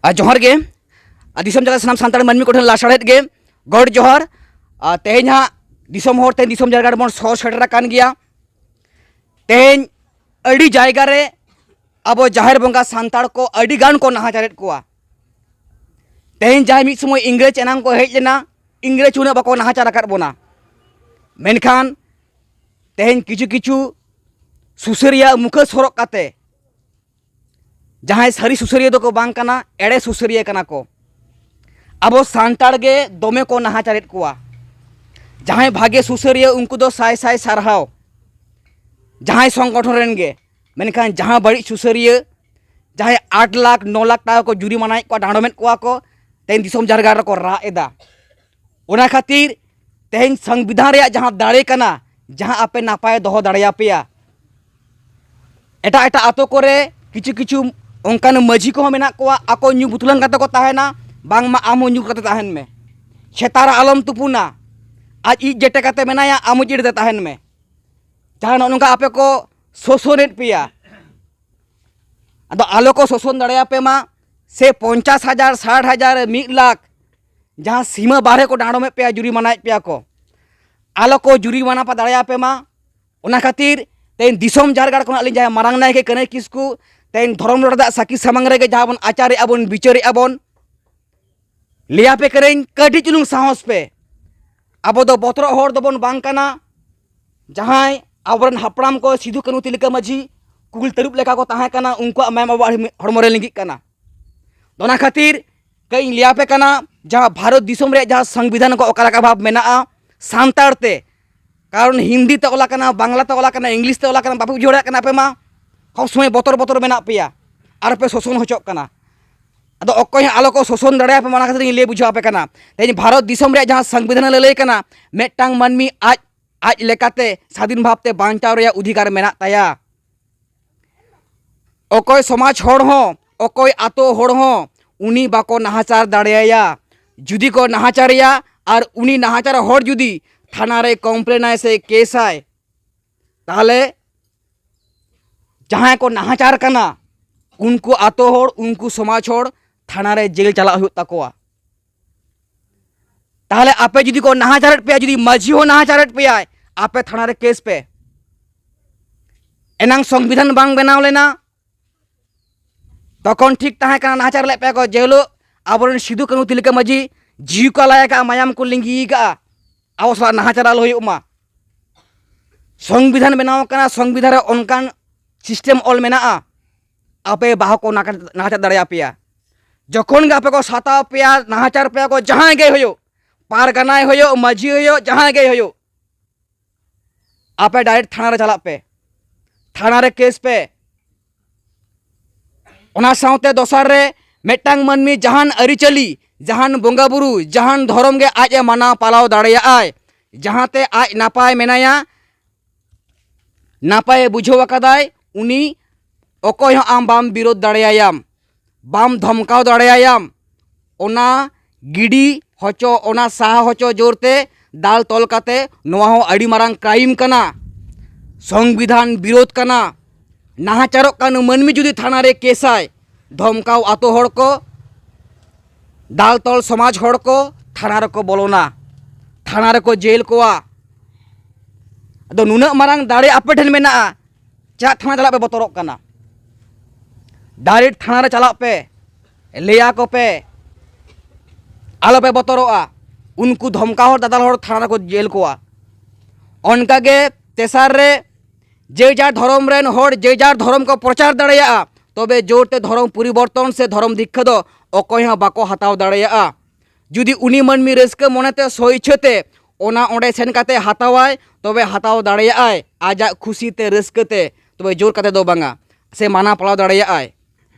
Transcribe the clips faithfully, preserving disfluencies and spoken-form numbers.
ᱟᱨ ᱡᱚᱦᱟᱨ ᱜᱮ᱾ ᱟᱨ ᱫᱤᱥᱚᱢ ᱡᱟᱞᱟ ᱥᱟᱱᱟᱢ ᱥᱟᱱᱛᱟᱲ ᱢᱟᱹᱱᱢᱤ ᱠᱚᱴᱷᱮᱱ ᱞᱟᱥᱟᱲᱦᱮᱫ ᱜᱮ ᱜᱚᱰ ᱡᱚᱦᱟᱨ᱾ ᱟᱨ ᱛᱮᱦᱮᱧ ᱦᱟᱸᱜ ᱫᱤᱥᱚᱢ ᱦᱚᱲ, ᱛᱮᱦᱮᱧ ᱫᱤᱥᱚᱢ ᱡᱟᱭᱜᱟ ᱨᱮᱵᱚᱱ ᱥᱚᱦᱚᱨ ᱥᱮᱴᱮᱨ ᱟᱠᱟᱱ ᱜᱮᱭᱟ᱾ ᱛᱮᱦᱮᱧ ᱟᱹᱰᱤ ᱡᱟᱭᱜᱟ ᱨᱮ ᱟᱵᱚ ᱡᱟᱦᱮᱨ ᱵᱚᱸᱜᱟ ᱥᱟᱱᱛᱟᱲ ᱠᱚ ᱟᱹᱰᱤ ᱜᱟᱱ ᱠᱚ ᱱᱟᱦᱟᱪᱟᱨᱮᱫ ᱠᱚᱣᱟ᱾ ᱛᱮᱦᱮᱧ ᱡᱟᱦᱟᱸᱭ ᱢᱤᱫ ᱥᱚᱢᱚᱭ ᱤᱝᱨᱮᱡᱽ ᱮᱱᱟᱝ ᱠᱚ ᱦᱮᱡ ᱞᱮᱱᱟ, ᱤᱝᱨᱮᱡᱽ ᱩᱱᱟᱹᱜ ᱵᱟᱠᱚ ᱱᱟᱦᱟᱪᱟᱨ ᱟᱠᱟᱫ ᱵᱚᱱᱟ, ᱢᱮᱱᱠᱷᱟᱱ ᱛᱮᱦᱮᱧ ᱠᱤᱪᱷᱩ ᱠᱤᱪᱷᱩ ᱥᱩᱥᱟᱹᱨᱤᱭᱟᱹ ᱢᱩᱠᱷᱟᱹ ᱥᱚᱨᱚᱜ ᱠᱟᱛᱮ ᱡᱟᱦᱟᱸᱭ ᱥᱟᱹᱨᱤ ᱥᱩᱥᱟᱹᱨᱤᱭᱟᱹ ᱫᱚᱠᱚ ᱵᱟᱝ ᱠᱟᱱᱟ, ᱮᱲᱮ ᱥᱩᱥᱟᱹᱨᱤᱭᱟᱹ ᱠᱟᱱᱟ ᱠᱚ᱾ ᱟᱵᱚ ᱥᱟᱱᱛᱟᱲ ᱜᱮ ᱫᱚᱢᱮ ᱠᱚ ᱱᱟᱦᱟᱪᱟᱨᱮᱫ ᱠᱚᱣᱟ᱾ ᱡᱟᱦᱟᱸᱭ ᱵᱷᱟᱜᱮ ᱥᱩᱥᱟᱹᱨᱤᱭᱟᱹ, ᱩᱱᱠᱩ ᱫᱚ ᱥᱟᱭ ᱥᱟᱭ ᱥᱟᱨᱦᱟᱣ᱾ ᱡᱟᱦᱟᱸᱭ ᱥᱚᱝᱜᱚᱴᱷᱚᱱ ᱨᱮᱱ ᱜᱮ, ᱢᱮᱱᱠᱷᱟᱱ ᱡᱟᱦᱟᱸ ᱵᱟᱹᱲᱤᱡ ᱥᱩᱥᱟᱹᱨᱤᱭᱟᱹ, ᱡᱟᱦᱟᱸᱭ ᱟᱴ ᱞᱟᱠᱷ ᱱᱚ ᱞᱟᱠᱷ ᱴᱟᱠᱟ ᱠᱚ ᱡᱩᱨᱤᱢᱟᱱᱟᱭᱮᱫ ᱠᱚᱣᱟ, ᱰᱟᱸᱰᱚᱢᱮᱫ ᱠᱚᱣᱟ ᱠᱚ, ᱛᱮᱦᱮᱧ ᱫᱤᱥᱚᱢ ᱡᱟᱨᱜᱟ ᱨᱮᱠᱚ ᱨᱟᱜ ᱮᱫᱟ᱾ ᱚᱱᱟ ᱠᱷᱟᱹᱛᱤᱨ ᱛᱮᱦᱮᱧ ᱥᱚᱝᱵᱤᱫᱷᱟᱱ ᱨᱮᱭᱟᱜ ᱡᱟᱦᱟᱸ ᱫᱟᱲᱮ ᱠᱟᱱᱟ, ᱡᱟᱦᱟᱸ ᱟᱯᱮ ᱱᱟᱯᱟᱭ ᱫᱚᱦᱚ ᱫᱟᱲᱮᱭᱟᱯᱮᱭᱟ, ᱮᱴᱟᱜ ᱮᱴᱟᱜ ᱟᱛᱳ ᱠᱚᱨᱮ ᱠᱤᱪᱷᱩ ᱠᱤᱪᱷᱩ ᱚᱱᱠᱟᱱ ᱢᱟᱹᱡᱷᱤ ᱠᱚᱦᱚᱸ ᱢᱮᱱᱟᱜ ᱠᱚᱣᱟ, ᱟᱠᱚ ᱧᱩ ᱵᱩᱛᱞᱟᱹᱝ ᱠᱟᱛᱮ ᱠᱚ ᱛᱟᱦᱮᱱᱟ, ᱵᱟᱝᱢᱟ ᱟᱢ ᱦᱚᱸ ᱧᱩ ᱠᱟᱛᱮ ᱛᱟᱦᱮᱱ ᱢᱮ, ᱥᱮᱛᱟ ᱨᱮ ᱟᱞᱚᱢ ᱛᱩᱯᱩᱱᱟ, ᱟᱡ ᱤᱡ ᱡᱮᱴᱮ ᱠᱟᱛᱮ ᱢᱮᱱᱟᱭᱟ, ᱟᱢ ᱦᱚᱸ ᱡᱮᱴᱮ ᱛᱟᱦᱮᱱ ᱢᱮ᱾ ᱡᱟᱦᱟᱸ ᱱᱚᱜᱼᱚ ᱱᱚᱝᱠᱟ ᱟᱯᱮ ᱠᱚ ᱥᱳᱥᱳᱱᱮᱫ ᱯᱮᱭᱟ, ᱟᱫᱚ ᱟᱞᱚ ᱠᱚ ᱥᱳᱥᱳᱱ ᱫᱟᱲᱮᱭᱟᱯᱮ ᱢᱟ᱾ ᱥᱮ ᱯᱚᱧᱪᱟᱥ ᱦᱟᱡᱟᱨ, ᱥᱟᱴ ᱦᱟᱡᱟᱨ, ᱢᱤᱫ ᱞᱟᱠᱷ, ᱡᱟᱦᱟᱸ ᱥᱤᱢᱟᱹ ᱵᱟᱨᱦᱮ ᱠᱚ ᱰᱟᱸᱰᱚᱢᱮᱫ ᱯᱮᱭᱟ, ᱡᱩᱨᱤᱢᱟᱱᱟᱭᱮᱫ ᱯᱮᱭᱟ ᱠᱚ, ᱟᱞᱚ ᱠᱚ ᱡᱩᱨᱤᱢᱟᱱᱟ ᱯᱟ ᱫᱟᱲᱮᱭᱟᱯᱮ ᱢᱟ᱾ ᱚᱱᱟ ᱠᱷᱟᱹᱛᱤᱨ ᱛᱮᱦᱮᱧ ᱫᱤᱥᱚᱢ ᱡᱷᱟᱲᱜᱟᱲ ᱠᱷᱚᱱᱟᱜ ᱟᱹᱞᱤᱧ ᱡᱟᱦᱟᱸᱭ ᱢᱟᱨᱟᱝ ᱱᱟᱭᱠᱮ ᱠᱟᱹᱱᱟᱹᱭ ᱠᱤᱥᱠᱩ, ᱛᱮᱦᱮᱧ ᱫᱷᱚᱨᱚᱢ ᱨᱚᱰ ᱨᱮᱭᱟᱜ ᱥᱟᱹᱠᱷᱤ ᱥᱟᱢᱟᱝ ᱨᱮᱜᱮ ᱡᱟᱦᱟᱸ ᱵᱚᱱ ᱟᱪᱟᱨᱮᱜᱼᱟ ᱵᱚᱱ, ᱵᱤᱪᱟᱹᱨᱮᱜᱼᱟ ᱵᱚᱱ, ᱞᱟᱹᱭᱟᱯᱮ ᱠᱟᱹᱱᱟᱹᱧ, ᱠᱟᱹᱴᱤᱡ ᱪᱩᱞᱩᱝ ᱥᱟᱦᱚᱥ ᱯᱮ᱾ ᱟᱵᱚ ᱫᱚ ᱵᱚᱛᱚᱨᱚᱜ ᱦᱚᱲ ᱫᱚᱵᱚᱱ ᱵᱟᱝ ᱠᱟᱱᱟ᱾ ᱡᱟᱦᱟᱸᱭ ᱟᱵᱚᱨᱮᱱ ᱦᱟᱯᱲᱟᱢ ᱠᱚ ᱥᱤᱫᱩ ᱠᱟᱹᱱᱦᱩ ᱛᱤᱞᱠᱟᱹ ᱢᱟᱹᱡᱷᱤ ᱠᱩᱞ ᱛᱟᱹᱨᱩᱵ ᱞᱮᱠᱟ ᱠᱚ ᱛᱟᱦᱮᱸ ᱠᱟᱱᱟ, ᱩᱱᱠᱩᱣᱟᱜ ᱢᱟᱭᱟᱢ ᱟᱵᱚᱣᱟᱜ ᱦᱚᱲᱢᱚ ᱨᱮ ᱞᱤᱸᱜᱤᱜ ᱠᱟᱱᱟ᱾ ᱚᱱᱟ ᱠᱷᱟᱹᱛᱤᱨ ᱠᱟᱹᱡ ᱤᱧ ᱞᱟᱹᱭᱟᱯᱮ ᱠᱟᱱᱟ, ᱡᱟᱦᱟᱸ ᱵᱷᱟᱨᱚᱛ ᱫᱤᱥᱚᱢ ᱨᱮᱭᱟᱜ ᱡᱟᱦᱟᱸ ᱥᱚᱝᱵᱤᱫᱷᱟᱱ ᱠᱚ ᱚᱠᱟ ᱞᱮᱠᱟ ᱵᱷᱟᱵᱽ ᱢᱮᱱᱟᱜᱼᱟ ᱥᱟᱱᱛᱟᱲ ᱛᱮ, ᱠᱟᱨᱚᱱ ᱦᱤᱱᱫᱤ ᱛᱮ ᱚᱞ ᱟᱠᱟᱱᱟ, ᱵᱟᱝᱞᱟ ᱛᱮ ᱚᱞ ᱟᱠᱟᱱᱟ, ᱤᱝᱞᱤᱥ ᱛᱮ ᱚᱞ ᱟᱠᱟᱱᱟ, ᱵᱟᱯᱮ ᱵᱩᱡᱷᱟᱹᱣ ᱫᱟᱲᱮᱭᱟᱜ ᱠᱟᱱᱟ ᱟᱯᱮ ᱢᱟ᱾ ᱥᱚᱵ ᱥᱚᱢᱚᱭ ᱵᱚᱛᱚᱨ ᱵᱚᱛᱚᱨ ᱢᱮᱱᱟᱜ ᱯᱮᱭᱟ ᱟᱨ ᱯᱮ ᱥᱳᱥᱚᱱ ᱦᱚᱪᱚᱜ ᱠᱟᱱᱟ᱾ ᱟᱫᱚ ᱚᱠᱚᱭ ᱦᱚᱸ ᱟᱞᱚ ᱠᱚ ᱥᱳᱥᱚᱱ ᱫᱟᱲᱮᱭᱟᱯᱮ ᱢᱟ, ᱚᱱᱟ ᱠᱷᱟᱹᱛᱤᱨ ᱤᱧ ᱞᱟᱹᱭ ᱵᱩᱡᱷᱟᱹᱣ ᱟᱯᱮ ᱠᱟᱱᱟ᱾ ᱛᱮᱦᱮᱧ ᱵᱷᱟᱨᱚᱛ ᱫᱤᱥᱚᱢ ᱨᱮᱭᱟᱜ ᱡᱟᱦᱟᱸ ᱥᱚᱝᱵᱤᱫᱷᱟᱱ ᱞᱟᱹᱞᱟᱹᱭ ᱠᱟᱱᱟ, ᱢᱤᱫᱴᱟᱝ ᱢᱟᱹᱱᱢᱤ ᱟᱡ ᱟᱡ ᱞᱮᱠᱟᱛᱮ ᱥᱟᱫᱷᱤᱱ ᱵᱷᱟᱵᱽᱛᱮ ᱵᱟᱧᱪᱟᱣ ᱨᱮᱭᱟᱜ ᱚᱫᱷᱤᱠᱟᱨ ᱢᱮᱱᱟᱜ ᱛᱟᱭᱟ᱾ ᱚᱠᱚᱭ ᱥᱚᱢᱟᱡᱽ ᱦᱚᱲ ᱦᱚᱸ, ᱚᱠᱚᱭ ᱟᱛᱳ ᱦᱚᱲ ᱦᱚᱸ ᱩᱱᱤ ᱵᱟᱠᱚ ᱱᱟᱦᱟᱪᱟᱨ ᱫᱟᱲᱮᱭᱟᱭᱟ᱾ ᱡᱩᱫᱤ ᱠᱚ ᱱᱟᱦᱟᱪᱟᱨᱮᱭᱟ ᱟᱨ ᱩᱱᱤ ᱱᱟᱦᱟᱪᱟᱨ ᱦᱚᱲ ᱡᱩᱫᱤ ᱛᱷᱟᱱᱟ ᱨᱮ ᱠᱚᱢᱯᱞᱮᱱᱟᱭ ᱥᱮ ᱠᱮᱥᱟᱭ, ᱛᱟᱦᱚᱞᱮ ᱡᱟᱦᱟᱸᱭ ᱠᱚ ᱱᱟᱦᱟᱪᱟᱨ ᱠᱟᱱᱟ, ᱩᱱᱠᱩ ᱟᱛᱳ ᱦᱚᱲ, ᱩᱱᱠᱩ ᱥᱚᱢᱟᱡᱽ ᱦᱚᱲ ᱛᱷᱟᱱᱟ ᱨᱮ ᱡᱮᱞ ᱪᱟᱞᱟᱜ ᱦᱩᱭᱩᱜ ᱛᱟᱠᱚᱣᱟ᱾ ᱛᱟᱦᱚᱞᱮ ᱟᱯᱮ ᱡᱩᱫᱤ ᱠᱚ ᱱᱟᱦᱟᱪᱟᱨᱮᱫ ᱯᱮᱭᱟ, ᱡᱩᱫᱤ ᱢᱟᱹᱡᱷᱤ ᱦᱚᱸ ᱱᱟᱦᱟᱪᱟᱨᱮᱫ ᱯᱮᱭᱟᱭ, ᱟᱯᱮ ᱛᱷᱟᱱᱟ ᱨᱮ ᱠᱮᱥ ᱯᱮ᱾ ᱮᱱᱟᱝ ᱥᱚᱝᱵᱤᱫᱷᱟᱱ ᱵᱟᱝ ᱵᱮᱱᱟᱣ ᱞᱮᱱᱟ, ᱛᱚᱠᱷᱚᱱ ᱴᱷᱤᱠ ᱛᱟᱦᱮᱸ ᱠᱟᱱᱟ, ᱱᱟᱦᱟᱪᱟᱨ ᱞᱮᱫ ᱯᱮᱭᱟ ᱠᱚ᱾ ᱡᱮ ᱦᱤᱞᱳᱜ ᱟᱵᱚᱨᱮᱱ ᱥᱤᱫᱩ ᱠᱟᱹᱱᱦᱩ ᱛᱤᱞᱠᱟᱹ ᱢᱟᱹᱡᱷᱤ ᱡᱤᱣᱤ ᱠᱚ ᱟᱞᱟᱭ ᱟᱠᱟᱫᱼᱟ, ᱢᱟᱭᱟᱢ ᱠᱚ ᱞᱤᱸᱜᱤ ᱟᱠᱟᱫᱼᱟ, ᱟᱵᱚ ᱥᱟᱞᱟᱜ ᱱᱟᱦᱟᱪᱟᱨ ᱟᱞᱚ ᱦᱩᱭᱩᱜ ᱢᱟ᱾ ᱥᱚᱝᱵᱤᱫᱷᱟᱱ ᱵᱮᱱᱟᱣ ᱠᱟᱱᱟ, ᱥᱚᱝᱵᱤᱫᱷᱟᱱ ᱨᱮ ᱚᱱᱠᱟᱱ ᱥᱤᱥᱴᱮᱢ ᱚᱞ ᱢᱮᱱᱟᱜᱼᱟ, ᱟᱯᱮ ᱵᱟᱦᱚ ᱠᱚ ᱱᱟᱦᱟᱪᱟᱨ ᱫᱟᱲᱮᱭᱟᱯᱮᱭᱟ᱾ ᱡᱚᱠᱷᱚᱱ ᱜᱮ ᱟᱯᱮ ᱠᱚ ᱥᱟᱛᱟᱣ ᱯᱮᱭᱟ, ᱱᱟᱦᱟᱪᱟᱨ ᱯᱮᱭᱟ ᱠᱚ, ᱡᱟᱦᱟᱸᱭ ᱜᱮ ᱦᱩᱭᱩᱜ, ᱯᱟᱨᱜᱟᱱᱟᱭ ᱦᱩᱭᱩᱜ, ᱢᱟᱹᱡᱷᱤ ᱦᱩᱭᱩᱜ, ᱡᱟᱦᱟᱸᱭ ᱜᱮ ᱦᱩᱭᱩᱜ, ᱟᱯᱮ ᱰᱟᱭᱨᱮᱠᱴ ᱛᱷᱟᱱᱟ ᱨᱮ ᱪᱟᱞᱟᱜ ᱯᱮ, ᱛᱷᱟᱱᱟ ᱨᱮ ᱠᱮᱥ ᱯᱮ᱾ ᱚᱱᱟ ᱥᱟᱶᱛᱮ ᱫᱚᱥᱟᱨ ᱨᱮ, ᱢᱤᱫᱴᱟᱝ ᱢᱟᱹᱱᱢᱤ ᱡᱟᱦᱟᱱ ᱟᱹᱨᱤᱪᱟᱹᱞᱤ, ᱡᱟᱦᱟᱱ ᱵᱚᱸᱜᱟ ᱵᱩᱨᱩ, ᱡᱟᱦᱟᱱ ᱫᱷᱚᱨᱚᱢ ᱜᱮ ᱟᱡ ᱮ ᱢᱟᱱᱟᱣ ᱯᱟᱞᱟᱣ ᱫᱟᱲᱮᱭᱟᱜᱼᱟᱭ, ᱡᱟᱦᱟᱸᱛᱮ ᱟᱡ ᱱᱟᱯᱟᱭ ᱢᱮᱱᱟᱭᱟ, ᱱᱟᱯᱟᱭᱮ ᱵᱩᱡᱷᱟᱹᱣ ᱟᱠᱟᱫᱟᱭ, ᱩᱱᱤ ᱚᱠᱚᱭ ᱦᱚᱸ ᱟᱢ ᱵᱟᱢ ᱵᱤᱨᱳᱫ ᱫᱟᱲᱮᱭᱟᱭᱟᱢ, ᱵᱟᱢ ᱫᱷᱚᱢᱠᱟᱣ ᱫᱟᱲᱮᱭᱟᱭᱟᱢ᱾ ᱚᱱᱟ ᱜᱤᱰᱤ ᱦᱚᱪᱚ, ᱚᱱᱟ ᱥᱟᱦᱟ ᱦᱚᱪᱚ ᱡᱳᱨᱛᱮ ᱫᱟᱞ ᱛᱚᱞ ᱠᱟᱛᱮ, ᱱᱚᱣᱟ ᱦᱚᱸ ᱟᱹᱰᱤ ᱢᱟᱨᱟᱝ ᱠᱨᱟᱭᱤᱢ ᱠᱟᱱᱟ, ᱥᱚᱝᱵᱤᱫᱷᱟᱱ ᱵᱤᱨᱳᱫᱷ ᱠᱟᱱᱟ᱾ ᱱᱟᱦᱟᱪᱟᱨᱚᱜ ᱠᱟᱱ ᱢᱟᱹᱱᱢᱤ ᱡᱩᱫᱤ ᱛᱷᱟᱱᱟ ᱨᱮ ᱠᱮᱥᱟᱭ, ᱫᱷᱚᱢᱠᱟᱣ ᱟᱛᱳ ᱦᱚᱲ ᱠᱚ, ᱫᱟᱞ ᱛᱚᱞ ᱥᱚᱢᱟᱡᱽ ᱦᱚᱲ ᱠᱚ ᱛᱷᱟᱱᱟ ᱨᱮᱠᱚ ᱵᱚᱞᱚᱱᱟ, ᱛᱷᱟᱱᱟ ᱨᱮᱠᱚ ᱡᱮᱞ ᱠᱚᱣᱟ᱾ ᱟᱫᱚ ᱱᱩᱱᱟᱹᱜ ᱢᱟᱨᱟᱝ ᱫᱟᱲᱮ ᱟᱯᱮ ᱴᱷᱮᱱ ᱢᱮᱱᱟᱜᱼᱟ, ᱪᱮᱫᱟᱜ ᱛᱷᱟᱱᱟ ᱪᱟᱞᱟᱜ ᱯᱮ ᱵᱚᱛᱚᱨᱚᱜ ᱠᱟᱱᱟ? ᱰᱟᱭᱨᱮᱠᱴ ᱛᱷᱟᱱᱟ ᱨᱮ ᱪᱟᱞᱟᱜ ᱯᱮ, ᱞᱟᱹᱭ ᱟᱠᱚ ᱯᱮ, ᱟᱞᱚ ᱯᱮ ᱵᱚᱛᱚᱨᱚᱜᱼᱟ᱾ ᱩᱱᱠᱩ ᱫᱷᱚᱢᱠᱟᱣ ᱦᱚᱲ, ᱫᱟᱫᱟᱞ ᱦᱚᱲ ᱛᱷᱟᱱᱟ ᱨᱮᱠᱚ ᱡᱮᱞ ᱠᱚᱣᱟ᱾ ᱚᱱᱠᱟ ᱜᱮ ᱛᱮᱥᱟᱨ ᱨᱮ, ᱡᱮ ᱡᱟᱨ ᱫᱷᱚᱨᱚᱢ ᱨᱮᱱ ᱦᱚᱲ ᱡᱮ ᱡᱟᱨ ᱫᱷᱚᱨᱚᱢ ᱠᱚ ᱯᱨᱚᱪᱟᱨ ᱫᱟᱲᱮᱭᱟᱜᱼᱟ, ᱛᱚᱵᱮ ᱡᱳᱨ ᱛᱮ ᱫᱷᱚᱨᱚᱢ ᱯᱚᱨᱤᱵᱚᱨᱛᱚᱱ ᱥᱮ ᱫᱷᱚᱨᱚᱢ ᱫᱤᱠᱠᱷᱟ ᱫᱚ ᱚᱠᱚᱭ ᱦᱚᱸ ᱵᱟᱠᱚ ᱦᱟᱛᱟᱣ ᱫᱟᱲᱮᱭᱟᱜᱼᱟ᱾ ᱡᱩᱫᱤ ᱩᱱᱤ ᱢᱟᱹᱱᱢᱤ ᱨᱟᱹᱥᱠᱟᱹ ᱢᱚᱱᱮᱛᱮ ᱥᱚ ᱤᱪᱪᱷᱟᱹ ᱛᱮ ᱚᱱᱟ ᱚᱸᱰᱮ ᱥᱮᱱ ᱠᱟᱛᱮ ᱦᱟᱛᱟᱣᱟᱭ, ᱛᱚᱵᱮ ᱦᱟᱛᱟᱣ ᱫᱟᱲᱮᱭᱟᱜᱼᱟᱭ ᱟᱡᱟᱜ ᱠᱷᱩᱥᱤ ᱛᱮ, ᱨᱟᱹᱥᱠᱟᱹ ᱛᱮ, ᱛᱚᱵᱮ ᱡᱳᱨ ᱠᱟᱛᱮ ᱫᱚ ᱵᱟᱝᱟ, ᱥᱮ ᱢᱟᱱᱟ ᱯᱟᱲᱟᱣ ᱫᱟᱲᱮᱭᱟᱜᱼᱟᱭ᱾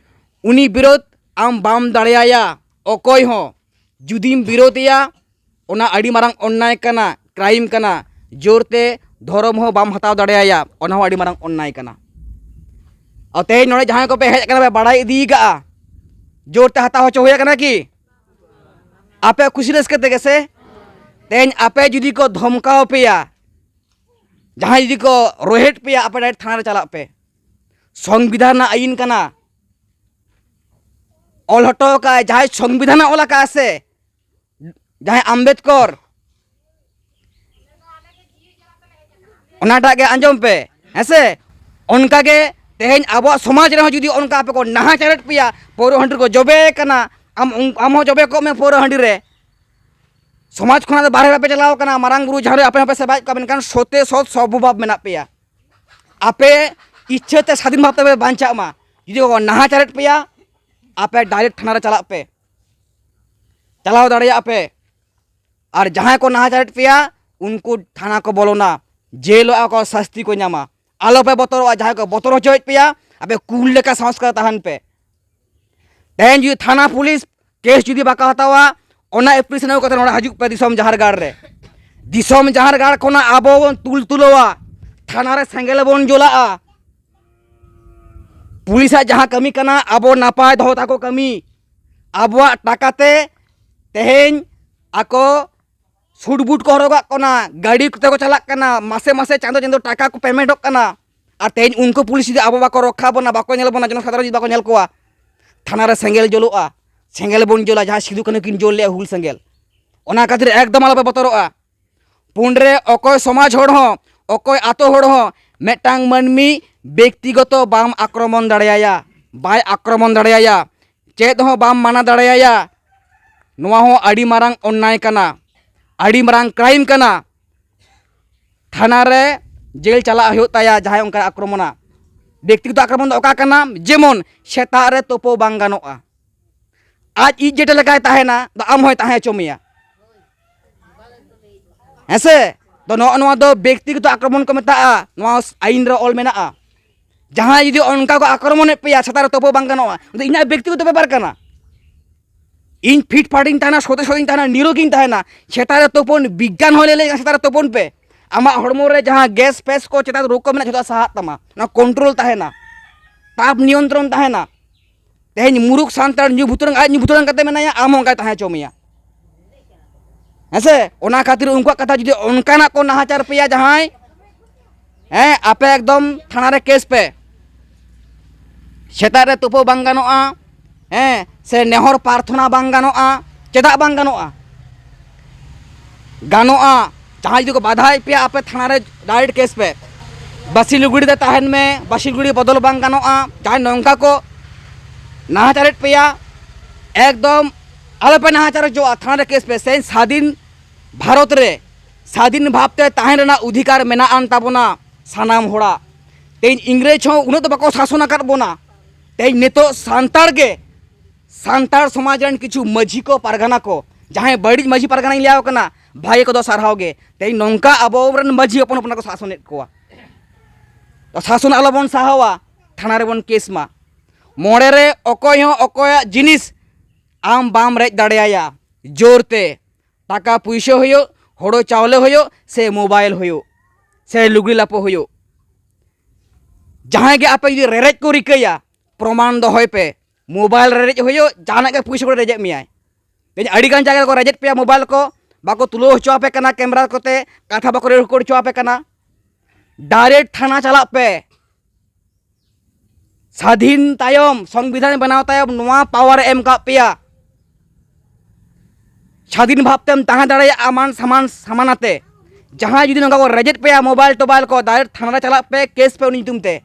ᱩᱱᱤ ᱵᱤᱨᱳᱫᱷ ᱟᱢ ᱵᱟᱢ ᱫᱟᱲᱮᱭᱟᱭᱟ ᱚᱠᱚᱭ ᱦᱚᱸ᱾ ᱡᱩᱫᱤᱢ ᱵᱤᱨᱳᱫᱷᱮᱭᱟ, ᱚᱱᱟ ᱟᱹᱰᱤ ᱢᱟᱨᱟᱝ ᱚᱱᱱᱟᱭ ᱠᱟᱱᱟ, ᱠᱨᱟᱭᱤᱢ ᱠᱟᱱᱟ᱾ ᱡᱳᱨ ᱛᱮ ᱫᱷᱚᱨᱚᱢ ᱦᱚᱸ ᱵᱟᱢ ᱦᱟᱛᱟᱣ ᱫᱟᱲᱮᱭᱟᱭᱟ, ᱚᱱᱟ ᱦᱚᱸ ᱟᱹᱰᱤ ᱢᱟᱨᱟᱝ ᱚᱱᱱᱟᱭ ᱠᱟᱱᱟ᱾ ᱟᱨ ᱛᱮᱦᱮᱧ ᱱᱚᱰᱮ ᱡᱟᱦᱟᱸᱭ ᱠᱚᱯᱮ ᱦᱮᱡ ᱟᱠᱟᱱᱟ, ᱯᱮ ᱵᱟᱲᱟᱭ ᱤᱫᱤ ᱠᱟᱜᱼᱟ, ᱡᱳᱨ ᱛᱮ ᱦᱟᱛᱟᱣ ᱦᱚᱪᱚ ᱦᱩᱭ ᱟᱠᱟᱱᱟ ᱠᱤ? ᱟᱯᱮ ᱠᱩᱥᱤ ᱨᱟᱹᱥᱠᱟᱹ ᱛᱮᱜᱮ ᱥᱮ? ᱛᱮᱦᱮᱧ ᱟᱯᱮ ᱡᱩᱫᱤ ᱠᱚ ᱫᱷᱚᱢᱠᱟᱣ ᱯᱮᱭᱟ, ᱡᱟᱦᱟᱸᱭ ᱡᱩᱫᱤ ᱠᱚ ᱨᱳᱦᱮᱫ ᱯᱮᱭᱟ, ᱟᱯᱮ ᱰᱟᱭᱨᱮᱠᱴ ᱛᱷᱟᱱᱟ ᱨᱮ ᱪᱟᱞᱟᱜ ᱯᱮ᱾ ᱥᱚᱝᱵᱤᱫᱷᱟᱱ ᱨᱮᱱᱟᱜ ᱟᱹᱭᱤᱱ ᱠᱟᱱᱟ᱾ ᱚᱞ ᱦᱚᱴᱚ ᱟᱠᱟᱫ, ᱡᱟᱦᱟᱸᱭ ᱥᱚᱝᱵᱤᱫᱷᱟᱱᱮ ᱚᱞ ᱟᱠᱟᱫ ᱥᱮ, ᱡᱟᱦᱟᱸᱭ ᱟᱢᱵᱮᱫᱠᱚᱨ, ᱚᱱᱟᱴᱟᱜ ᱜᱮ ᱟᱸᱡᱚᱢ ᱯᱮ, ᱦᱮᱸ ᱥᱮ? ᱚᱱᱠᱟ ᱜᱮ ᱛᱮᱦᱮᱧ ᱟᱵᱚᱣᱟᱜ ᱥᱚᱢᱟᱡᱽ ᱨᱮᱦᱚᱸ ᱡᱩᱫᱤ ᱚᱱᱠᱟ ᱟᱯᱮ ᱠᱚ ᱱᱟᱦᱟᱪᱟᱨᱮᱫ ᱯᱮᱭᱟ, ᱯᱟᱹᱣᱨᱟᱹ ᱦᱟᱺᱰᱤ ᱨᱮᱠᱚ ᱡᱚᱵᱮ ᱠᱟᱱᱟ, ᱟᱢ ᱩᱱ- ᱟᱢ ᱦᱚᱸ ᱡᱚᱵᱮ ᱠᱚᱜ ᱢᱮ ᱯᱟᱹᱣᱨᱟᱹ ᱦᱟᱺᱰᱤ ᱨᱮ᱾ ᱥᱚᱢᱟᱡᱽ ᱠᱷᱚᱱᱟᱜ ᱫᱚ ᱵᱟᱦᱨᱮ ᱵᱟᱯᱮ ᱪᱟᱞᱟᱣ ᱠᱟᱱᱟ, ᱢᱟᱨᱟᱝ ᱵᱩᱨᱩ ᱡᱟᱦᱮᱨ ᱟᱭᱳ ᱟᱯᱮ ᱦᱚᱸᱯᱮ ᱥᱮᱵᱟᱭᱮᱫ ᱠᱚᱣᱟ, ᱢᱮᱱᱠᱷᱟᱱ ᱥᱚᱛᱮ ᱥᱚᱛ ᱥᱚᱵᱷᱚᱵᱷᱟᱵ ᱢᱮᱱᱟᱜ ᱯᱮᱭᱟ᱾ ᱟᱯᱮ ᱤᱪᱪᱷᱟᱹ ᱛᱮ ᱥᱟᱫᱷᱤᱱ ᱵᱷᱟᱵ ᱛᱮᱯᱮ ᱵᱟᱧᱪᱟᱜ ᱢᱟ᱾ ᱡᱩᱫᱤ ᱠᱚ ᱱᱟᱦᱟᱪᱟᱨᱮᱫ ᱯᱮᱭᱟ, ᱟᱯᱮ ᱰᱟᱭᱨᱮᱠᱴ ᱛᱷᱟᱱᱟ ᱨᱮ ᱪᱟᱞᱟᱜ ᱯᱮ, ᱪᱟᱞᱟᱣ ᱫᱟᱲᱮᱭᱟᱜᱼᱟ ᱯᱮ᱾ ᱟᱨ ᱡᱟᱦᱟᱸᱭ ᱠᱚ ᱱᱟᱦᱟᱪᱟᱨᱮᱫ ᱯᱮᱭᱟ, ᱩᱱᱠᱩ ᱛᱷᱟᱱᱟ ᱠᱚ ᱵᱚᱞᱚᱱᱟ, ᱡᱮᱞᱚᱜᱼᱟ ᱠᱚ, ᱥᱟᱹᱥᱛᱤ ᱠᱚ ᱧᱟᱢᱟ᱾ ᱟᱞᱚᱯᱮ ᱵᱚᱛᱚᱨᱚᱜᱼᱟ, ᱡᱟᱦᱟᱸᱭ ᱠᱚ ᱵᱚᱛᱚᱨ ᱦᱚᱪᱚᱭᱮᱫ ᱯᱮᱭᱟ, ᱟᱯᱮ ᱠᱩᱞ ᱞᱮᱠᱟ ᱥᱚᱝᱥᱠᱟᱨ ᱛᱟᱦᱮᱱ ᱯᱮ᱾ ᱛᱮᱦᱮᱧ ᱡᱩᱫᱤ ᱛᱷᱟᱱᱟ ᱯᱩᱞᱤᱥ ᱠᱮᱥ ᱡᱩᱫᱤ ᱵᱟᱠᱚ ᱦᱟᱛᱟᱣᱟ, ᱚᱱᱟ ᱮᱯᱨᱤᱥᱱᱟᱣ ᱠᱟᱛᱮ ᱱᱚᱰᱮ ᱦᱤᱡᱩᱜ ᱯᱮ ᱫᱤᱥᱚᱢ ᱡᱟᱦᱮᱨ ᱜᱟᱲ ᱨᱮ᱾ ᱫᱤᱥᱚᱢ ᱡᱟᱦᱮᱨ ᱜᱟᱲ ᱠᱷᱚᱱᱟᱜ ᱟᱵᱚ ᱵᱚᱱ ᱛᱩᱞ ᱛᱩᱞᱟᱹᱣᱟ, ᱛᱷᱟᱱᱟ ᱨᱮ ᱥᱮᱸᱜᱮᱞ ᱵᱚᱱ ᱡᱚᱞᱟᱜᱼᱟ᱾ ᱯᱩᱞᱤᱥᱟᱜ ᱡᱟᱦᱟᱸ ᱠᱟᱹᱢᱤ ᱠᱟᱱᱟ, ᱟᱵᱚ ᱱᱟᱯᱟᱭ ᱫᱚᱦᱚ ᱛᱟᱠᱚ ᱠᱟᱹᱢᱤ᱾ ᱟᱵᱚᱣᱟᱜ ᱴᱟᱠᱟ ᱛᱮ ᱛᱮᱦᱮᱧ ᱟᱠᱚ ᱥᱩᱴ ᱵᱩᱴ ᱠᱚ ᱦᱚᱨᱚᱜᱟᱜ ᱠᱟᱱᱟ, ᱜᱟᱹᱰᱤ ᱠᱚᱛᱮ ᱠᱚ ᱪᱟᱞᱟᱜ ᱠᱟᱱᱟ, ᱢᱟᱥᱮ ᱢᱟᱥᱮ ᱪᱟᱸᱫᱚ ᱪᱟᱸᱫᱚ ᱴᱟᱠᱟ ᱠᱚ ᱯᱮᱢᱮᱱᱴᱚᱜ ᱠᱟᱱᱟ᱾ ᱟᱨ ᱛᱮᱦᱮᱧ ᱩᱱᱠᱩ ᱯᱩᱞᱤᱥ ᱡᱩᱫᱤ ᱟᱵᱚ ᱵᱟᱠᱚ ᱨᱚᱠᱠᱷᱟ ᱵᱚᱱᱟ, ᱵᱟᱠᱚ ᱧᱮᱞ ᱵᱚᱱᱟ, ᱡᱚᱱᱚᱥᱟᱫᱷᱟᱨᱚᱱ ᱡᱩᱫᱤ ᱵᱟᱠᱚ ᱧᱮᱞ ᱠᱚᱣᱟ, ᱛᱷᱟᱱᱟ ᱨᱮ ᱥᱮᱸᱜᱮᱞ ᱡᱩᱞᱩᱜᱼᱟ, ᱥᱮᱸᱜᱮᱞ ᱵᱚᱱ ᱡᱩᱞᱟ, ᱡᱟᱦᱟᱸᱭ ᱥᱤᱫᱩ ᱠᱟᱹᱱᱦᱩ ᱠᱤᱱ ᱡᱩᱞ ᱞᱮᱜᱼᱟ ᱦᱩᱞ ᱥᱮᱸᱜᱮᱞ᱾ ᱚᱱᱟ ᱠᱷᱟᱹᱛᱤᱨ ᱮᱠᱫᱚᱢ ᱟᱞᱚᱯᱮ ᱵᱚᱛᱚᱨᱚᱜᱼᱟ᱾ ᱯᱩᱱ ᱨᱮ ᱚᱠᱚᱭ ᱥᱚᱢᱟᱡᱽ ᱦᱚᱲ ᱦᱚᱸ, ᱚᱠᱚᱭ ᱟᱛᱳ ᱦᱚᱲ ᱦᱚᱸ ᱢᱤᱫᱴᱟᱝ ᱢᱟᱹᱱᱢᱤ ᱵᱮᱠᱛᱤᱜᱚᱛᱚ ᱵᱟᱢ ᱟᱠᱨᱚᱢᱚᱱ ᱫᱟᱲᱮᱭᱟᱭᱟ, ᱵᱟᱭ ᱟᱠᱨᱚᱢᱚᱱ ᱫᱟᱲᱮᱭᱟᱭᱟ, ᱪᱮᱫ ᱦᱚᱸ ᱵᱟᱢ ᱢᱟᱱᱟ ᱫᱟᱲᱮᱭᱟᱭᱟ᱾ ᱱᱚᱣᱟ ᱦᱚᱸ ᱟᱹᱰᱤ ᱢᱟᱨᱟᱝ ᱚᱱᱱᱟᱭ ᱠᱟᱱᱟ, ᱟᱹᱰᱤ ᱢᱟᱨᱟᱝ ᱠᱨᱟᱭᱤᱢ ᱠᱟᱱᱟ᱾ ᱛᱷᱟᱱᱟ ᱨᱮ ᱡᱮᱞ ᱪᱟᱞᱟᱜ ᱦᱩᱭᱩᱜ ᱛᱟᱭᱟ ᱡᱟᱦᱟᱸᱭ ᱚᱱᱠᱟᱭ ᱟᱠᱨᱚᱢᱚᱱᱟ᱾ ᱵᱮᱠᱛᱤᱜᱚᱛᱚ ᱟᱠᱨᱚᱢᱚᱱ ᱫᱚ ᱚᱠᱟ ᱠᱟᱱᱟ? ᱡᱮᱢᱚᱱ ᱥᱮᱛᱟᱜ ᱨᱮ ᱛᱳᱯᱳ ᱵᱟᱝ ᱜᱟᱱᱚᱜᱼᱟ, ᱟᱡ ᱤᱡ ᱡᱮᱴᱟ ᱞᱮᱠᱟᱭ ᱛᱟᱦᱮᱱᱟ, ᱫᱚ ᱟᱢ ᱦᱚᱸᱭ ᱛᱟᱦᱮᱸ ᱦᱚᱪᱚ ᱢᱮᱭᱟ᱾ ᱦᱮᱸ ᱥᱮ? ᱛᱚ, ᱱᱚᱜᱼᱚ ᱱᱚᱣᱟ ᱫᱚ ᱵᱮᱠᱛᱤᱜᱚᱛᱚ ᱟᱠᱨᱚᱢᱚᱱ ᱠᱚ ᱢᱮᱛᱟᱜᱼᱟ᱾ ᱱᱚᱣᱟ ᱟᱭᱤᱱ ᱨᱮ ᱚᱞ ᱢᱮᱱᱟᱜᱼᱟ᱾ ᱡᱟᱦᱟᱸᱭ ᱡᱩᱫᱤ ᱚᱱᱠᱟ ᱠᱚ ᱟᱠᱨᱚᱢᱚᱱᱮᱫ ᱯᱮᱭᱟ, ᱥᱮᱛᱟᱜ ᱨᱮ ᱛᱳᱯᱳ ᱵᱟᱝ ᱜᱟᱱᱚᱜᱼᱟ, ᱚᱱᱟ ᱫᱚ ᱤᱧᱟᱹᱜ ᱵᱮᱠᱛᱤᱜᱚᱛᱚ ᱵᱮᱯᱟᱨ ᱠᱟᱱᱟ᱾ ᱤᱧ ᱯᱷᱤᱴ ᱯᱷᱟᱴᱤᱧ ᱛᱟᱦᱮᱱᱟ, ᱥᱚᱛᱮ ᱥᱚᱛᱮᱧ ᱛᱟᱦᱮᱱᱟ, ᱱᱤᱨᱳᱜᱤᱧ ᱛᱟᱦᱮᱱᱟ, ᱥᱮᱛᱟᱜ ᱨᱮ ᱛᱳᱯᱳᱱ, ᱵᱤᱜᱽᱜᱟᱱ ᱦᱚᱸ ᱞᱟᱹᱭ ᱞᱮᱫᱟ ᱥᱮᱛᱟᱜ ᱨᱮ ᱛᱳᱯᱳᱱ ᱯᱮ᱾ ᱟᱢᱟᱜ ᱦᱚᱲᱢᱚ ᱨᱮ ᱡᱟᱦᱟᱸ ᱜᱮᱥ ᱯᱷᱮᱥ ᱠᱚ, ᱪᱮᱛᱟᱱ ᱨᱳᱜᱽ ᱠᱚ ᱢᱮᱱᱟᱜᱼᱟ, ᱡᱷᱚᱛᱚ ᱥᱟᱦᱟᱜ ᱛᱟᱢᱟ, ᱚᱱᱟ ᱠᱚᱱᱴᱨᱳᱞ ᱛᱟᱦᱮᱱᱟ, ᱛᱟᱯ ᱱᱤᱭᱚᱱᱛᱨᱚᱱ ᱛᱟᱦᱮᱱᱟ᱾ ᱛᱮᱦᱮᱧ ᱢᱩᱨᱩᱠ ᱥᱟᱱᱛᱟᱲ ᱧᱩ ᱵᱷᱩᱛᱩᱲᱟᱝ, ᱟᱡ ᱧᱩ ᱵᱷᱩᱛᱩᱲᱟᱝ ᱠᱟᱛᱮ ᱢᱮᱱᱟᱭᱟ, ᱟᱢ ᱦᱚᱸ ᱚᱱᱠᱟᱭ ᱛᱟᱦᱮᱸ ᱦᱚᱪᱚ ᱢᱮᱭᱟ᱾ ᱦᱮᱸ ᱥᱮ? ᱚᱱᱟ ᱠᱷᱟᱹᱛᱤᱨ ᱩᱱᱠᱩᱣᱟᱜ ᱠᱟᱛᱷᱟ ᱡᱩᱫᱤ ᱚᱱᱠᱟᱱᱟᱜ ᱠᱚ ᱱᱟᱦᱟᱪᱟᱨ ᱯᱮᱭᱟ ᱡᱟᱦᱟᱸᱭ, ᱦᱮᱸ, ᱟᱯᱮ ᱮᱠᱫᱚᱢ ᱛᱷᱟᱱᱟ ᱨᱮ ᱠᱮᱥ ᱯᱮ᱾ ᱥᱮᱛᱟᱜ ᱨᱮ ᱛᱩᱯᱩ ᱵᱟᱝ ᱜᱟᱱᱚᱜᱼᱟ, ᱦᱮᱸ, ᱥᱮ ᱱᱮᱦᱚᱨ ᱯᱨᱟᱨᱛᱷᱚᱱᱟ ᱵᱟᱝ ᱜᱟᱱᱚᱜᱼᱟ᱾ ᱪᱮᱫᱟᱜ ᱵᱟᱝ ᱜᱟᱱᱚᱜᱼᱟ? ᱜᱟᱱᱚᱜᱼᱟ᱾ ᱡᱟᱦᱟᱸᱭ ᱡᱩᱫᱤ ᱠᱚ ᱵᱟᱫᱷᱟᱭᱮᱫ ᱯᱮᱭᱟ, ᱟᱯᱮ ᱛᱷᱟᱱᱟ ᱨᱮ ᱰᱟᱭᱨᱮᱠᱴ ᱠᱮᱥ ᱯᱮ᱾ ᱵᱟᱹᱥᱤ ᱞᱩᱜᱽᱲᱤ ᱛᱮ ᱛᱟᱦᱮᱱ ᱢᱮ, ᱵᱟᱹᱥᱤ ᱞᱩᱜᱽᱲᱤ ᱵᱚᱫᱚᱞ ᱵᱟᱝ ᱜᱟᱱᱚᱜᱼᱟ᱾ ᱡᱟᱦᱟᱸᱭ ᱱᱚᱝᱠᱟ ᱠᱚ ᱱᱟᱦᱟᱪᱟᱨᱮᱫ ᱯᱮᱭᱟ, ᱮᱠᱫᱚᱢ ᱟᱞᱚᱯᱮ ᱱᱟᱦᱟᱪᱟᱨ ᱦᱚᱪᱚᱣᱟᱜᱼᱟ᱾ ᱛᱷᱟᱱᱟ ᱨᱮ ᱠᱮᱥ ᱯᱮ᱾ ᱥᱮ ᱥᱟᱫᱷᱤᱱ ᱵᱷᱟᱨᱚᱛ ᱨᱮ ᱥᱟᱫᱷᱤᱱ ᱵᱷᱟᱵᱽᱛᱮ ᱛᱟᱦᱮᱱ ᱨᱮᱱᱟᱜ ᱚᱫᱷᱤᱠᱟᱨ ᱢᱮᱱᱟᱜ ᱟᱱ ᱛᱟᱵᱚᱱᱟ ᱥᱟᱱᱟᱢ ᱦᱚᱲᱟᱜ᱾ ᱛᱮᱦᱮᱧ ᱤᱝᱨᱮᱡᱽ ᱦᱚᱸ ᱩᱱᱟᱹᱜ ᱫᱚ ᱵᱟᱠᱚ ᱥᱟᱥᱚᱱ ᱟᱠᱟᱫ ᱵᱚᱱᱟ᱾ ᱛᱮᱦᱮᱧ ᱱᱤᱛᱚᱜ ᱥᱟᱱᱛᱟᱲ ᱜᱮ, ᱥᱟᱱᱛᱟᱲ ᱥᱚᱢᱟᱡᱽ ᱨᱮᱱ ᱠᱤᱪᱷᱩ ᱢᱟᱹᱡᱷᱤ ᱠᱚ, ᱯᱟᱨᱜᱟᱱᱟ ᱠᱚ, ᱡᱟᱦᱟᱸᱭ ᱵᱟᱹᱲᱤᱡ ᱢᱟᱹᱡᱷᱤ ᱯᱟᱨᱜᱟᱱᱟᱧ ᱞᱟᱹᱭ ᱟᱠᱚ ᱠᱟᱱᱟ, ᱵᱷᱟᱹᱜᱤ ᱠᱚᱫᱚ ᱥᱟᱨᱦᱟᱣ ᱜᱮ᱾ ᱛᱮᱦᱮᱧ ᱱᱚᱝᱠᱟ ᱟᱵᱚ ᱨᱮᱱ ᱢᱟᱹᱡᱷᱤ ᱦᱚᱯᱚᱱ ᱦᱚᱯᱚᱱ ᱠᱚ ᱥᱟᱥᱚᱱᱮᱫ ᱠᱚᱣᱟ᱾ ᱛᱚ ᱥᱟᱥᱚᱱ ᱟᱞᱚᱵᱚᱱ ᱥᱟᱦᱟᱣᱟ, ᱛᱷᱟᱱᱟ ᱨᱮᱵᱚᱱ ᱠᱮᱥ ᱢᱟ᱾ ᱢᱚᱬᱮ ᱨᱮ ᱚᱠᱚᱭ ᱦᱚᱸ ᱚᱠᱚᱭᱟᱜ ᱡᱤᱱᱤᱥ ᱟᱢ ᱵᱟᱢ ᱨᱮᱡ ᱫᱟᱲᱮᱭᱟᱭᱟ ᱡᱳᱨ ᱛᱮ᱾ ᱴᱟᱠᱟ ᱯᱩᱭᱥᱟᱹ ᱦᱩᱭᱩᱜ, ᱦᱳᱲᱳ ᱪᱟᱣᱞᱮ ᱦᱩᱭᱩᱜ, ᱥᱮ ᱢᱳᱵᱟᱭᱤᱞ ᱦᱩᱭᱩᱜ, ᱥᱮ ᱞᱩᱜᱽᱲᱤ ᱞᱟᱯᱚ ᱦᱩᱭᱩᱜ, ᱡᱟᱦᱟᱸᱭ ᱜᱮ ᱟᱯᱮ ᱡᱩᱫᱤ ᱨᱮᱨᱮᱡ ᱠᱚ ᱨᱤᱠᱟᱹᱭᱟ, ᱯᱨᱚᱢᱟᱱ ᱫᱚᱦᱚᱭ ᱯᱮ᱾ ᱢᱳᱵᱟᱭᱤᱞ ᱨᱮᱨᱮᱡ ᱦᱩᱭᱩᱜ, ᱡᱟᱦᱟᱱᱟᱜ ᱜᱮ ᱯᱩᱭᱥᱟᱹ ᱠᱚ ᱨᱮᱡᱮᱫ ᱢᱮᱭᱟᱭ᱾ ᱛᱮᱦᱮᱧ ᱟᱹᱰᱤ ᱜᱟᱱ ᱡᱟᱭᱜᱟ ᱨᱮᱠᱚ ᱨᱮᱡᱮᱫ ᱯᱮᱭᱟ, ᱢᱳᱵᱟᱭᱤᱞ ᱠᱚ ᱵᱟᱠᱚ ᱛᱩᱞᱟᱹᱣ ᱦᱚᱪᱚ ᱟᱯᱮ ᱠᱟᱱᱟ, ᱠᱮᱢᱮᱨᱟ ᱠᱚᱛᱮ ᱠᱟᱛᱷᱟ ᱵᱟᱠᱚ ᱨᱮᱠᱚᱨᱰ ᱦᱚᱪᱚ ᱟᱯᱮ ᱠᱟᱱᱟ᱾ ᱰᱟᱭᱨᱮᱠᱴ ᱛᱷᱟᱱᱟ ᱪᱟᱞᱟᱜ ᱯᱮ᱾ ᱥᱟᱫᱷᱤᱱ ᱛᱟᱭᱚᱢ, ᱥᱚᱝᱵᱤᱫᱷᱟᱱ ᱵᱮᱱᱟᱣ ᱛᱟᱭᱚᱢ ᱱᱚᱣᱟ ᱯᱟᱣᱟᱨ ᱮ ᱮᱢ ᱠᱟᱜ ᱯᱮᱭᱟ᱾ ᱥᱟᱫᱷᱤᱱ ᱵᱷᱟᱵᱽ ᱛᱮᱢ ᱛᱟᱦᱮᱸ ᱫᱟᱲᱮᱭᱟᱜᱼᱟ ᱢᱟᱱ ᱥᱟᱢᱟᱱ ᱥᱟᱢᱟᱱ ᱟᱛᱮ᱾ ᱡᱟᱦᱟᱸᱭ ᱡᱩᱫᱤ ᱱᱚᱝᱠᱟ ᱠᱚ ᱨᱮᱡᱮᱫ ᱯᱮᱭᱟ ᱢᱳᱵᱟᱭᱤᱞ ᱴᱳᱵᱟᱭᱤᱞ ᱠᱚ, ᱰᱟᱭᱨᱮᱠᱴ ᱛᱷᱟᱱᱟ ᱨᱮ ᱪᱟᱞᱟᱜ ᱯᱮ, ᱠᱮᱥ ᱯᱮ ᱩᱱᱤ ᱧᱩᱛᱩᱢ ᱛᱮ᱾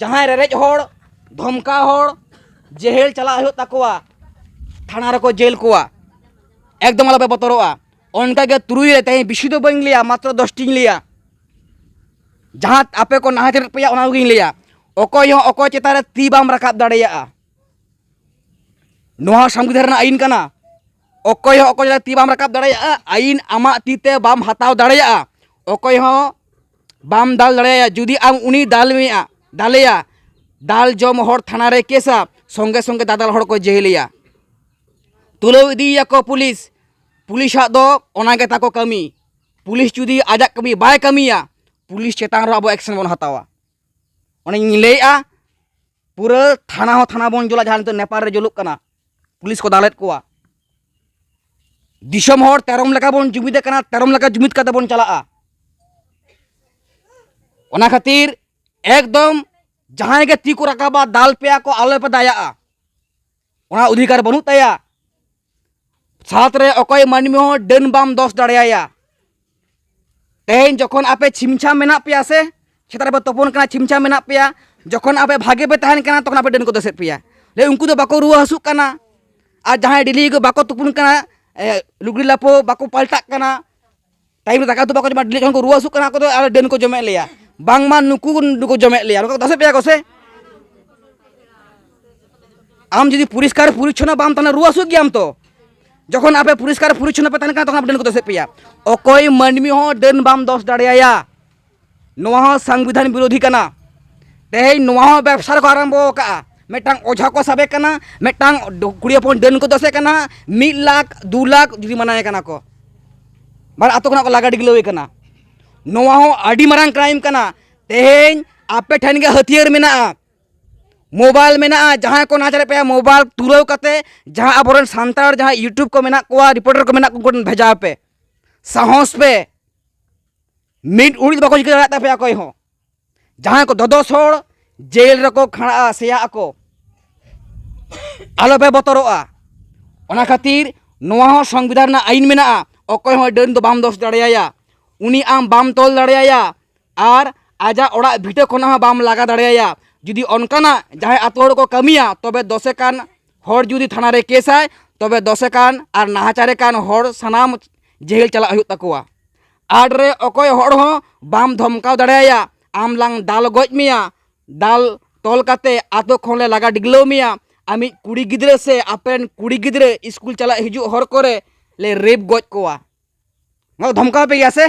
ᱡᱟᱦᱟᱸᱭ ᱨᱮᱨᱮᱡ ᱦᱚᱲ, ᱫᱷᱚᱢᱠᱟᱣ ᱦᱚᱲ, ᱡᱮᱦᱮᱞ ᱪᱟᱞᱟᱜ ᱦᱩᱭᱩᱜ ᱛᱟᱠᱚᱣᱟ, ᱛᱷᱟᱱᱟ ᱨᱮᱠᱚ ᱡᱮᱞ ᱠᱚᱣᱟ᱾ ᱮᱠᱫᱚᱢ ᱟᱞᱚᱯᱮ ᱵᱚᱛᱚᱨᱚᱜᱼᱟ᱾ ᱚᱱᱠᱟᱜᱮ ᱛᱩᱨᱩᱭ ᱨᱮ, ᱛᱮᱦᱮᱧ ᱵᱮᱥᱤ ᱫᱚ ᱵᱟᱹᱧ ᱞᱟᱹᱭᱟ, ᱢᱟᱛᱨᱚ ᱫᱚᱥᱴᱤᱧ ᱞᱟᱹᱭᱟ᱾ ᱡᱟᱦᱟᱸ ᱟᱯᱮ ᱠᱚ ᱱᱟᱦᱟᱪᱟᱨᱮᱫ ᱯᱮᱭᱟ, ᱚᱱᱟ ᱠᱚᱜᱮᱧ ᱞᱟᱹᱭᱟ᱾ ᱚᱠᱚᱭ ᱦᱚᱸ ᱚᱠᱚᱭ ᱪᱮᱛᱟᱱ ᱨᱮ ᱛᱤ ᱵᱟᱢ ᱨᱟᱠᱟᱵ ᱫᱟᱲᱮᱭᱟᱜᱼᱟ᱾ ᱱᱚᱣᱟ ᱥᱚᱝᱵᱤᱫᱷᱟᱱ ᱨᱮᱱᱟᱜ ᱟᱹᱭᱤᱱ ᱠᱟᱱᱟ᱾ ᱚᱠᱚᱭ ᱦᱚᱸ ᱚᱠᱚᱭ ᱪᱮᱛᱟᱱ ᱨᱮ ᱛᱤ ᱵᱟᱢ ᱨᱟᱠᱟᱵ ᱫᱟᱲᱮᱭᱟᱜᱼᱟ, ᱟᱹᱭᱤᱱ ᱟᱢᱟᱜ ᱛᱤ ᱛᱮ ᱵᱟᱢ ᱦᱟᱛᱟᱣ ᱫᱟᱲᱮᱭᱟᱜᱼᱟ, ᱚᱠᱚᱭ ᱦᱚᱸ ᱵᱟᱢ ᱫᱟᱞ ᱫᱟᱲᱮᱭᱟᱭᱟ᱾ ᱡᱩᱫᱤ ᱟᱢ ᱩᱱᱤ ᱫᱟᱞ ᱢᱮᱭᱟ, ᱫᱟᱞᱮᱭᱟ, ᱫᱟᱞ ᱡᱚᱢ ᱦᱚᱲ ᱛᱷᱟᱱᱟ ᱨᱮ ᱠᱮᱥᱟ, ᱥᱚᱸᱜᱮ ᱥᱚᱸᱜᱮ ᱫᱟᱫᱟᱞ ᱦᱚᱲ ᱠᱚ ᱡᱮᱦᱮᱞᱮᱭᱟ᱾ ᱛᱩᱞᱟᱹᱣ ᱤᱫᱤᱭᱮᱭᱟᱠᱚ ᱯᱩᱞᱤᱥ᱾ ᱯᱩᱞᱤᱥᱟᱜ ᱫᱚ ᱚᱱᱟ ᱜᱮ ᱛᱟᱠᱚ ᱠᱟᱹᱢᱤ᱾ ᱯᱩᱞᱤᱥ ᱡᱩᱫᱤ ᱟᱡᱟᱜ ᱠᱟᱹᱢᱤ ᱵᱟᱭ ᱠᱟᱹᱢᱤᱭᱟ, ᱯᱩᱞᱤᱥ ᱪᱮᱛᱟᱱ ᱨᱮ ᱟᱵᱚ ᱮᱠᱥᱮᱱ ᱵᱚᱱ ᱦᱟᱛᱟᱣᱟ᱾ ᱚᱱᱮᱧ ᱞᱟᱹᱭᱮᱫᱼᱟ, ᱯᱩᱨᱟᱹ ᱛᱷᱟᱱᱟ ᱦᱚᱸ ᱛᱷᱟᱱᱟ ᱵᱚᱱ ᱡᱩᱞᱟ, ᱡᱟᱦᱟᱸ ᱱᱤᱛᱚᱜ ᱱᱮᱯᱟᱞ ᱨᱮ ᱡᱩᱞᱩᱜ ᱠᱟᱱᱟ, ᱯᱩᱞᱤᱥ ᱠᱚ ᱫᱟᱞᱮᱫ ᱠᱚᱣᱟ᱾ ᱫᱤᱥᱚᱢ ᱦᱚᱲ ᱛᱮᱨᱚᱢ ᱞᱮᱠᱟ ᱵᱚᱱ ᱡᱩᱢᱤᱫ ᱟᱠᱟᱱᱟ, ᱛᱮᱨᱚᱢ ᱞᱮᱠᱟ ᱡᱩᱢᱤᱫ ᱠᱟᱛᱮ ᱵᱚᱱ ᱪᱟᱞᱟᱜᱼᱟ᱾ ᱚᱱᱟ ᱠᱷᱟᱹᱛᱤᱨ ᱮᱠᱫᱚᱢ ᱡᱟᱦᱟᱸᱭ ᱜᱮ ᱛᱤ ᱠᱚ ᱨᱟᱠᱟᱵᱟ, ᱫᱟᱞ ᱯᱮᱭᱟ ᱠᱚ, ᱟᱞᱚ ᱯᱮ ᱫᱟᱭᱟᱜᱼᱟ᱾ ᱚᱱᱟ ᱚᱫᱷᱤᱠᱟᱨ ᱵᱟᱹᱱᱩᱜ ᱛᱟᱭᱟ᱾ ᱥᱟᱛ ᱨᱮ ᱚᱠᱚᱭ ᱢᱟᱹᱱᱢᱤ ᱦᱚᱸ ᱰᱟᱹᱱ ᱵᱟᱢ ᱫᱚᱥ ᱫᱟᱲᱮᱭᱟᱭᱟ᱾ ᱛᱮᱦᱮᱧ ᱡᱚᱠᱷᱚᱱ ᱟᱯᱮ ᱪᱷᱤᱢᱪᱷᱟᱢ ᱢᱮᱱᱟᱜ ᱯᱮᱭᱟ ᱥᱮ, ᱥᱮᱛᱟᱜ ᱨᱮᱯᱮ ᱛᱩᱯᱩᱱ ᱠᱟᱱᱟ, ᱪᱷᱤᱢᱪᱷᱟᱢ ᱢᱮᱱᱟᱜ ᱯᱮᱭᱟ, ᱡᱚᱠᱷᱚᱱ ᱟᱯᱮ ᱵᱷᱟᱜᱮ ᱯᱮ ᱛᱟᱦᱮᱱ ᱠᱟᱱᱟ, ᱛᱚᱠᱷᱚᱱ ᱟᱯᱮ ᱰᱟᱹᱱ ᱠᱚ ᱫᱚᱥᱮᱫ ᱯᱮᱭᱟ᱾ ᱞᱟᱹᱭ, ᱩᱱᱠᱩ ᱫᱚ ᱵᱟᱠᱚ ᱨᱩᱣᱟᱹ ᱦᱟᱹᱥᱩᱜ ᱠᱟᱱᱟ᱾ ᱟᱨ ᱡᱟᱦᱟᱸᱭ ᱰᱮᱞᱤ ᱠᱚ ᱵᱟᱠᱚ ᱛᱩᱯᱩᱱ ᱠᱟᱱᱟ, ᱮ, ᱞᱩᱜᱽᱲᱤ ᱞᱟᱯᱚ ᱵᱟᱠᱚ ᱯᱟᱞᱴᱟᱜ ᱠᱟᱱᱟ, ᱴᱟᱭᱤᱢ ᱨᱮ ᱫᱟᱠᱟ ᱩᱛᱩ ᱵᱟᱠᱚ ᱡᱚᱢᱟ, ᱰᱮᱞᱤ ᱡᱚᱠᱷᱚᱱ ᱠᱚ ᱨᱩᱣᱟᱹ ᱦᱟᱹᱥᱩᱜ ᱠᱟᱱᱟ, ᱟᱠᱚ ᱫᱚ ᱟᱨ ᱰᱟᱹᱱ ᱠᱚ ᱡᱚᱢᱮᱫ ᱞᱮᱭᱟ, ᱵᱟᱝᱢᱟ ᱱᱩᱠᱩ, ᱱᱩᱠᱩ ᱡᱚᱢᱮᱫ ᱞᱮᱭᱟ, ᱱᱚᱝᱠᱟ ᱠᱚ ᱫᱚᱥᱮᱫ ᱯᱮᱭᱟ ᱠᱚ ᱥᱮ? ᱟᱢ ᱡᱩᱫᱤ ᱯᱚᱨᱤᱥᱠᱟᱨ ᱯᱚᱨᱤᱪᱷᱚᱱᱱᱚ ᱵᱟᱢ ᱛᱟᱦᱮᱱᱟ, ᱨᱩᱣᱟᱹ ᱦᱟᱹᱥᱩᱜ ᱜᱮᱭᱟᱢ ᱛᱚ᱾ ᱡᱚᱠᱷᱚᱱ ᱟᱯᱮ ᱯᱚᱨᱤᱥᱠᱟᱨ ᱯᱚᱨᱤᱪᱷᱚᱱᱱᱚ ᱯᱮ ᱛᱟᱦᱮᱱ ᱠᱟᱱᱟ, ᱛᱚᱠᱷᱚᱱ ᱟᱯᱮ ᱰᱟᱹᱱ ᱠᱚ ᱫᱚᱥᱮᱫ ᱯᱮᱭᱟ᱾ ᱚᱠᱚᱭ ᱢᱟᱹᱱᱢᱤ ᱦᱚᱸ ᱰᱟᱹᱱ ᱵᱟᱢ ᱫᱚᱥ ᱫᱟᱲᱮᱭᱟᱭᱟ᱾ ᱱᱚᱣᱟ ᱦᱚᱸ ᱥᱚᱝᱵᱤᱫᱷᱟᱱ ᱵᱤᱨᱳᱫᱷᱤ ᱠᱟᱱᱟ᱾ ᱛᱮᱦᱮᱧ ᱱᱚᱣᱟ ᱦᱚᱸ ᱵᱮᱵᱽᱥᱟ ᱨᱮᱠᱚ ᱟᱨᱟᱢᱵᱚ ᱟᱠᱟᱫᱼᱟ᱾ ᱢᱤᱫᱴᱟᱝ ᱚᱡᱷᱟ ᱠᱚ ᱥᱟᱵᱮ ᱠᱟᱱᱟ, ᱢᱤᱫᱴᱟᱝ ᱰᱚ-, ᱠᱩᱲᱤ ᱦᱚᱯᱚᱱ ᱰᱟᱹᱱ ᱠᱚ ᱫᱚᱥᱮ ᱠᱟᱱᱟ, ᱢᱤᱫ ᱞᱟᱠᱷ, ᱫᱩ ᱞᱟᱠᱷ ᱡᱩᱨᱤᱢᱟᱱᱟᱭᱮ ᱠᱟᱱᱟ ᱠᱚ᱾ ᱵᱟᱨ ᱟᱛᱳ ᱠᱷᱚᱱᱟᱜ ᱠᱚ ᱞᱟᱜᱟ ᱰᱤᱜᱽᱞᱟᱹᱣᱮ ᱠᱟᱱᱟ᱾ ᱱᱚᱣᱟ ᱦᱚᱸ ᱟᱹᱰᱤ ᱢᱟᱨᱟᱝ ᱠᱨᱟᱭᱤᱢ ᱠᱟᱱᱟ᱾ ᱛᱮᱦᱮᱧ ᱟᱯᱮ ᱴᱷᱮᱱ ᱜᱮ ᱦᱟᱹᱛᱭᱟᱹᱨ ᱢᱮᱱᱟᱜᱼᱟ, ᱢᱳᱵᱟᱭᱤᱞ ᱢᱮᱱᱟᱜᱼᱟ, ᱡᱟᱦᱟᱸᱭ ᱠᱚ ᱱᱟᱪᱟᱨᱮᱫ ᱯᱮᱭᱟ, ᱢᱳᱵᱟᱭᱤᱞ ᱛᱩᱞᱟᱹᱣ ᱠᱟᱛᱮ ᱡᱟᱦᱟᱸ ᱟᱵᱚᱨᱮᱱ ᱥᱟᱱᱛᱟᱲ ᱡᱟᱦᱟᱸᱭ YouTube ᱠᱚ ᱢᱮᱱᱟᱜ ᱠᱚᱣᱟ, ᱨᱤᱯᱳᱨᱴᱟᱨ ᱠᱚ ᱢᱮᱱᱟᱜ ᱠᱚᱣᱟ, ᱩᱱᱠᱩ ᱴᱷᱮᱱ ᱵᱷᱮᱡᱟᱭ ᱯᱮ᱾ ᱥᱟᱦᱚᱥ ᱯᱮ, ᱢᱤᱫ ᱩᱲᱤᱡ ᱵᱟᱠᱚ ᱪᱤᱠᱟᱹ ᱫᱟᱲᱮᱭᱟᱜ ᱛᱟᱯᱮᱭᱟ ᱚᱠᱚᱭ ᱦᱚᱸ᱾ ᱡᱟᱦᱟᱸᱭ ᱠᱚ ᱫᱚᱫᱚᱥ ᱦᱚᱲ ᱡᱮᱞ ᱨᱮᱠᱚ ᱠᱷᱟᱸᱲᱟᱜᱼᱟ, ᱥᱮᱭᱟᱜ ᱟᱠᱚ, ᱟᱞᱚ ᱯᱮ ᱵᱚᱛᱚᱨᱚᱜᱼᱟ᱾ ᱚᱱᱟ ᱠᱷᱟᱹᱛᱤᱨ ᱱᱚᱣᱟ ᱦᱚᱸ ᱥᱚᱝᱵᱤᱫᱷᱟᱱ ᱨᱮᱱᱟᱜ ᱟᱹᱭᱤᱱ ᱢᱮᱱᱟᱜᱼᱟ, ᱚᱠᱚᱭ ᱦᱚᱸ ᱰᱟᱹᱱ ᱫᱚ ᱵᱟᱢ ᱫᱚᱥ ᱫᱟᱲᱮᱭᱟᱭᱟ, ᱩᱱᱤ ᱟᱢ ᱵᱟᱢ ᱛᱚᱞ ᱫᱟᱲᱮᱭᱟᱭᱟ, ᱟᱨ ᱟᱡᱟᱜ ᱚᱲᱟᱜ ᱵᱷᱤᱴᱟᱹ ᱠᱷᱚᱱᱟᱜ ᱦᱚᱸ ᱵᱟᱢ ᱞᱟᱜᱟ ᱫᱟᱲᱮᱭᱟᱭᱟ᱾ ᱡᱩᱫᱤ ᱚᱱᱠᱟᱱᱟᱜ ᱡᱟᱦᱟᱸᱭ ᱟᱛᱳ ᱦᱚᱲ ᱠᱚ ᱠᱟᱹᱢᱤᱭᱟ, ᱛᱚᱵᱮ ᱫᱚᱥᱮ ᱠᱟᱱ ᱦᱚᱲ ᱡᱩᱫᱤ ᱛᱷᱟᱱᱟ ᱨᱮ ᱠᱮᱥᱟᱭ, ᱛᱚᱵᱮ ᱫᱚᱥᱮ ᱠᱟᱱ ᱟᱨ ᱱᱟᱦᱟᱪᱟᱨᱮ ᱠᱟᱱ ᱦᱚᱲ ᱥᱟᱱᱟᱢ ᱡᱮᱦᱮᱞ ᱪᱟᱞᱟᱜ ᱦᱩᱭᱩᱜ ᱛᱟᱠᱚᱣᱟ᱾ ᱟᱴ ᱨᱮ ᱚᱠᱚᱭ ᱦᱚᱲ ᱦᱚᱸ ᱵᱟᱢ ᱫᱷᱚᱢᱠᱟᱣ ᱫᱟᱲᱮᱭᱟᱭᱟ, ᱟᱢ ᱞᱟᱝ ᱫᱟᱞ ᱜᱚᱡ ᱢᱮᱭᱟ, ᱫᱟᱞ ᱛᱚᱞ ᱠᱟᱛᱮ ᱟᱛᱳ ᱠᱷᱚᱱ ᱞᱮ ᱞᱟᱜᱟ ᱰᱤᱜᱽᱞᱟᱹᱣ ᱢᱮᱭᱟ, ᱟᱢᱤᱡ ᱠᱩᱲᱤ ᱜᱤᱫᱽᱨᱟᱹ ᱥᱮ ᱟᱯᱮᱨᱮᱱ ᱠᱩᱲᱤ ᱜᱤᱫᱽᱨᱟᱹ ᱤᱥᱠᱩᱞ ᱪᱟᱞᱟᱜ ᱦᱤᱡᱩᱜ ᱦᱚᱨ ᱠᱚᱨᱮ ᱞᱮ ᱨᱮᱯ ᱜᱚᱡ ᱠᱚᱣᱟ᱾ ᱱᱚᱣᱟ ᱠᱚ ᱫᱷᱚᱢᱠᱟᱣ ᱯᱮ ᱜᱮᱭᱟ ᱥᱮ?